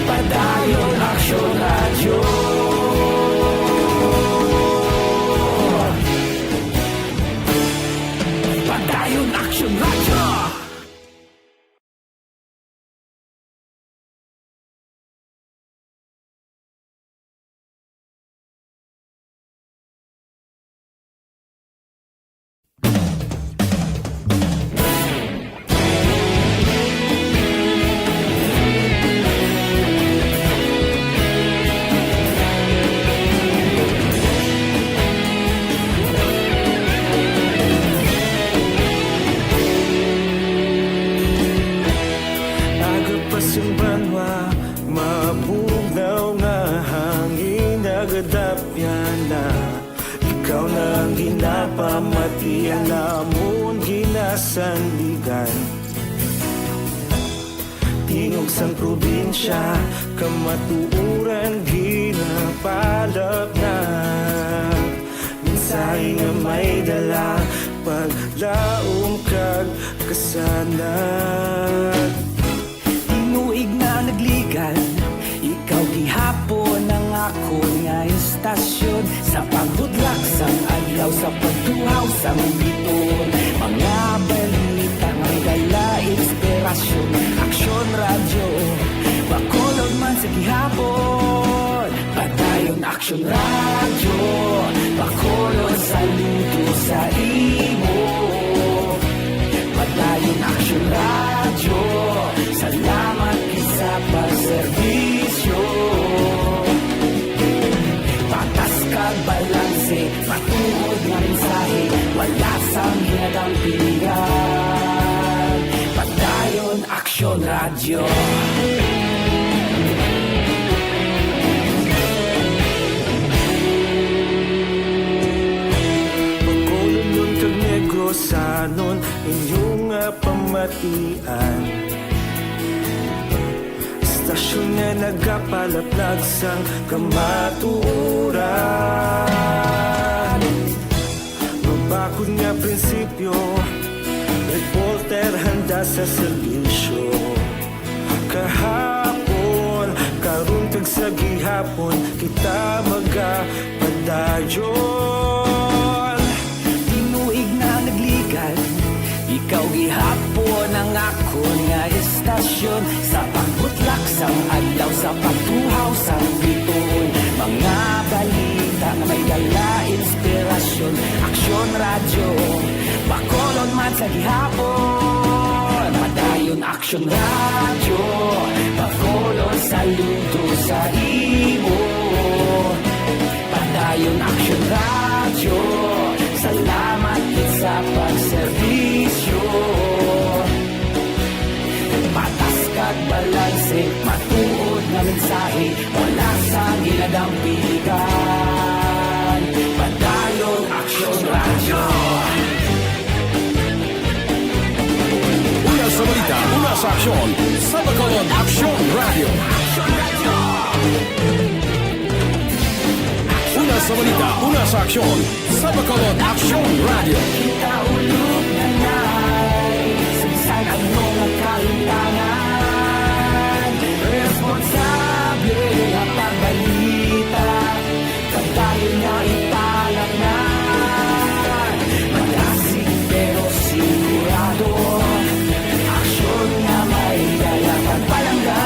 Padayon Aksyon Radyo. Padayon Aksyon Radyo. Aga pa sing banwa, mabugnaw nga hangin, nagadapyan na. Ikaw na ang ginapamatian namon, ginasandigan. Tingog sang probinsya, kamatuoran ginapalapnag. Mensahe nga may dala, paglaom kag kasanag. Tinuig na nagligan, ikaw gihapon ang akon nga istasyon. Sa pagbutlak sang adlaw, sa pagtuhaw sang bituon, mga balita nga may dala inspirasyon. Aksyon Radyo, Bacolod man sa gihapon. Padayon Aksyon Radyo, Bacolod, saludo sa imo. Padayon Aksyon Radyo, salamat gid sa pagserbisyo. Patas kag balanse, matuod nga mensahe, wala sang ginadala. Yo. Bacolodnon kag Negrosanon, inyo nga pamatian. Istasyon nga nagapalaplag sang kamatuoran. Mabakod nga prinsipyo, reporter handa sa serbisyo. Kahapon, karon, kag sa gihapon, kita magapadayon. Tinuig na nagligad, ikaw gihapon ang akon nga istasyon. Sa pagbutlak sang adlaw, sa pagtuhaw sang bituon, mga balita nga may dala inspirasyon. Aksyon Radyo, Bacolod man sa gihapon. Padayon Aksyon Radyo, Bacolod, saludo sa imo. Padayon Aksyon Radyo, salamat gid sa pagserbisyo. Patas kag balanse, matuod nga mensahe, wala sang ginadampigan. Padayon Aksyon Radyo. Una sa balita, una sa aksyon, sa Bacolod Aksyon Radyo. Una sa balita, una sa aksyon, sa Bacolod Aksyon Radyo. Kita ulog na nay, sa bisan ano nga kalimtangan, responsable nga pagbalita. Padayon nga italaknay, malasig pero sigurado. Aksyon nga may dala pagpalangga.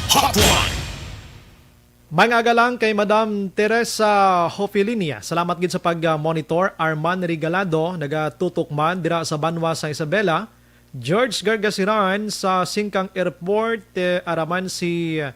Hotline. May aga lang kay Madam Teresa Hofilinia. Salamat gid sa pag-monitor. Arman Regalado, nagatutok man dira sa banwa sa Isabela. George Gargasiran sa Singkang Airport, eh, araman si, eh,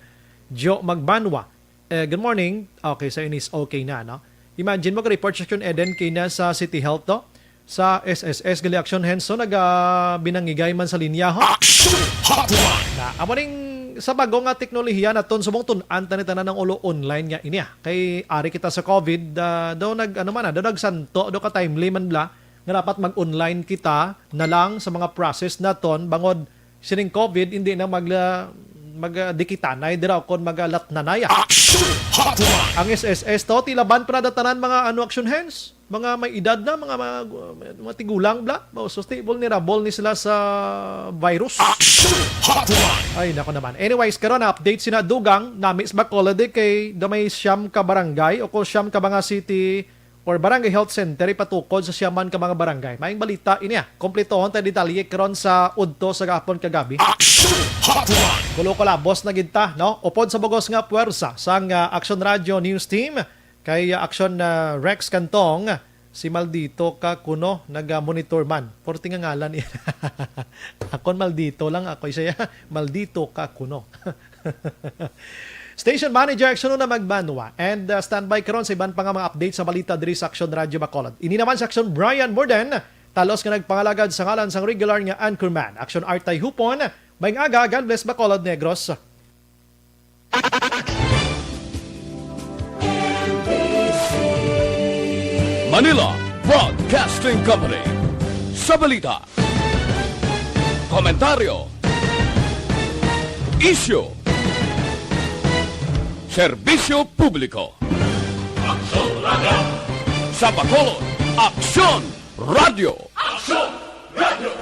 Joe Magbanwa. Eh, good morning. Okay, sa inis okay na, no? Imagine mo, report section Eden kay na sa City Health to. Sa S S S gali, Action Henso, naga binangigay man sa linya, ho? Action Hotline! Na, amo ning sa bago nga teknolohiya naton, subong tun-an ta ni tanan ang ulo online nga ini, ah. Kay ari kita sa COVID, ah, daw nag, ano man, ah, daw nagsanto, daw ka-timely man bala, nga dapat mag-online kita na lang sa mga process naton, bangod sining COVID, hindi na magla-, mag, ah, dikitanay dira o kon magalatnanay, ah. Action Hotline! Ang S S S to, tila ban pa na tanan mga, ano, Action Hands? Mga may edad na, mga, mga, mga tigulang bala. O, susti, vulnerable ni sila sa virus. Action Hotline! Ay, nako naman. Anyways, karon na update sina Dugang, nami sa Bacolod, eh, kay da may siyam ka barangay o kon siyam ka mga city or barangay health center ipatukod sa siyaman ka mga barangay. Maayong balita ini, ah. Kompletohon ta detalye karon sa udto sa gahapon kag gabi. Action Hotline! Kulokolabos na gid ta, no? Upod sa bugos nga puwersa sang, ah, Action Radio News Team, kay, ah, Action, ah, Rex Cantong, si Maldito ka kuno naga-monitor man. Porte nga ngalan niya. Akon Maldito lang, ako siya. Maldito ka kuno. Station Manager Action Una Magbanwa, and, uh, standby karon sa iban pa nga mga update sa balita diri sa Action Radio Bacolod. Ini naman sa Action Brian Morden, talos nga nagpangalagad sa ngalan sang regular nga anchorman. Action Artay Hupon, maayong aga, God bless Bacolod, Negros. Manila Broadcasting Company. Sa balita, komentaryo, isyu, serbisyo publiko. Aksyon Radyo. Sa Bacolod, Aksyon Radyo. Aksyon Radyo.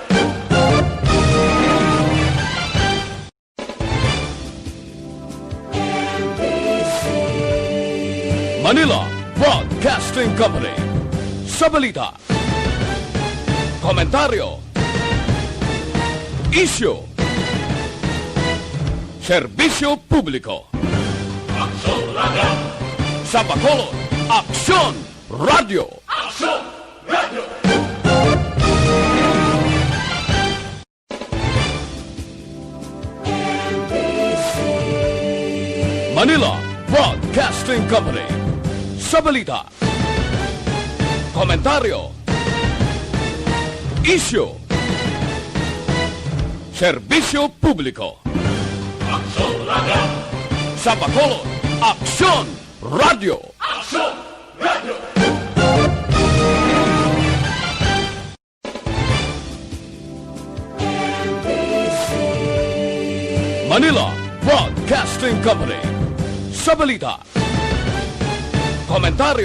Manila Broadcasting Company. Sa balita, komentaryo, isyu, serbisyo publiko. Aksyon Radyo. Sa Bacolod, Aksyon Radyo. Aksyon Radyo. Broadcasting Company. Sa balita, komentaryo, isyu, serbisyo publiko. Aksyon Radio! Sa Bacolod, Aksyon Radio! Aksyon Radio! Manila Broadcasting Company. Sa balita, komentaryo,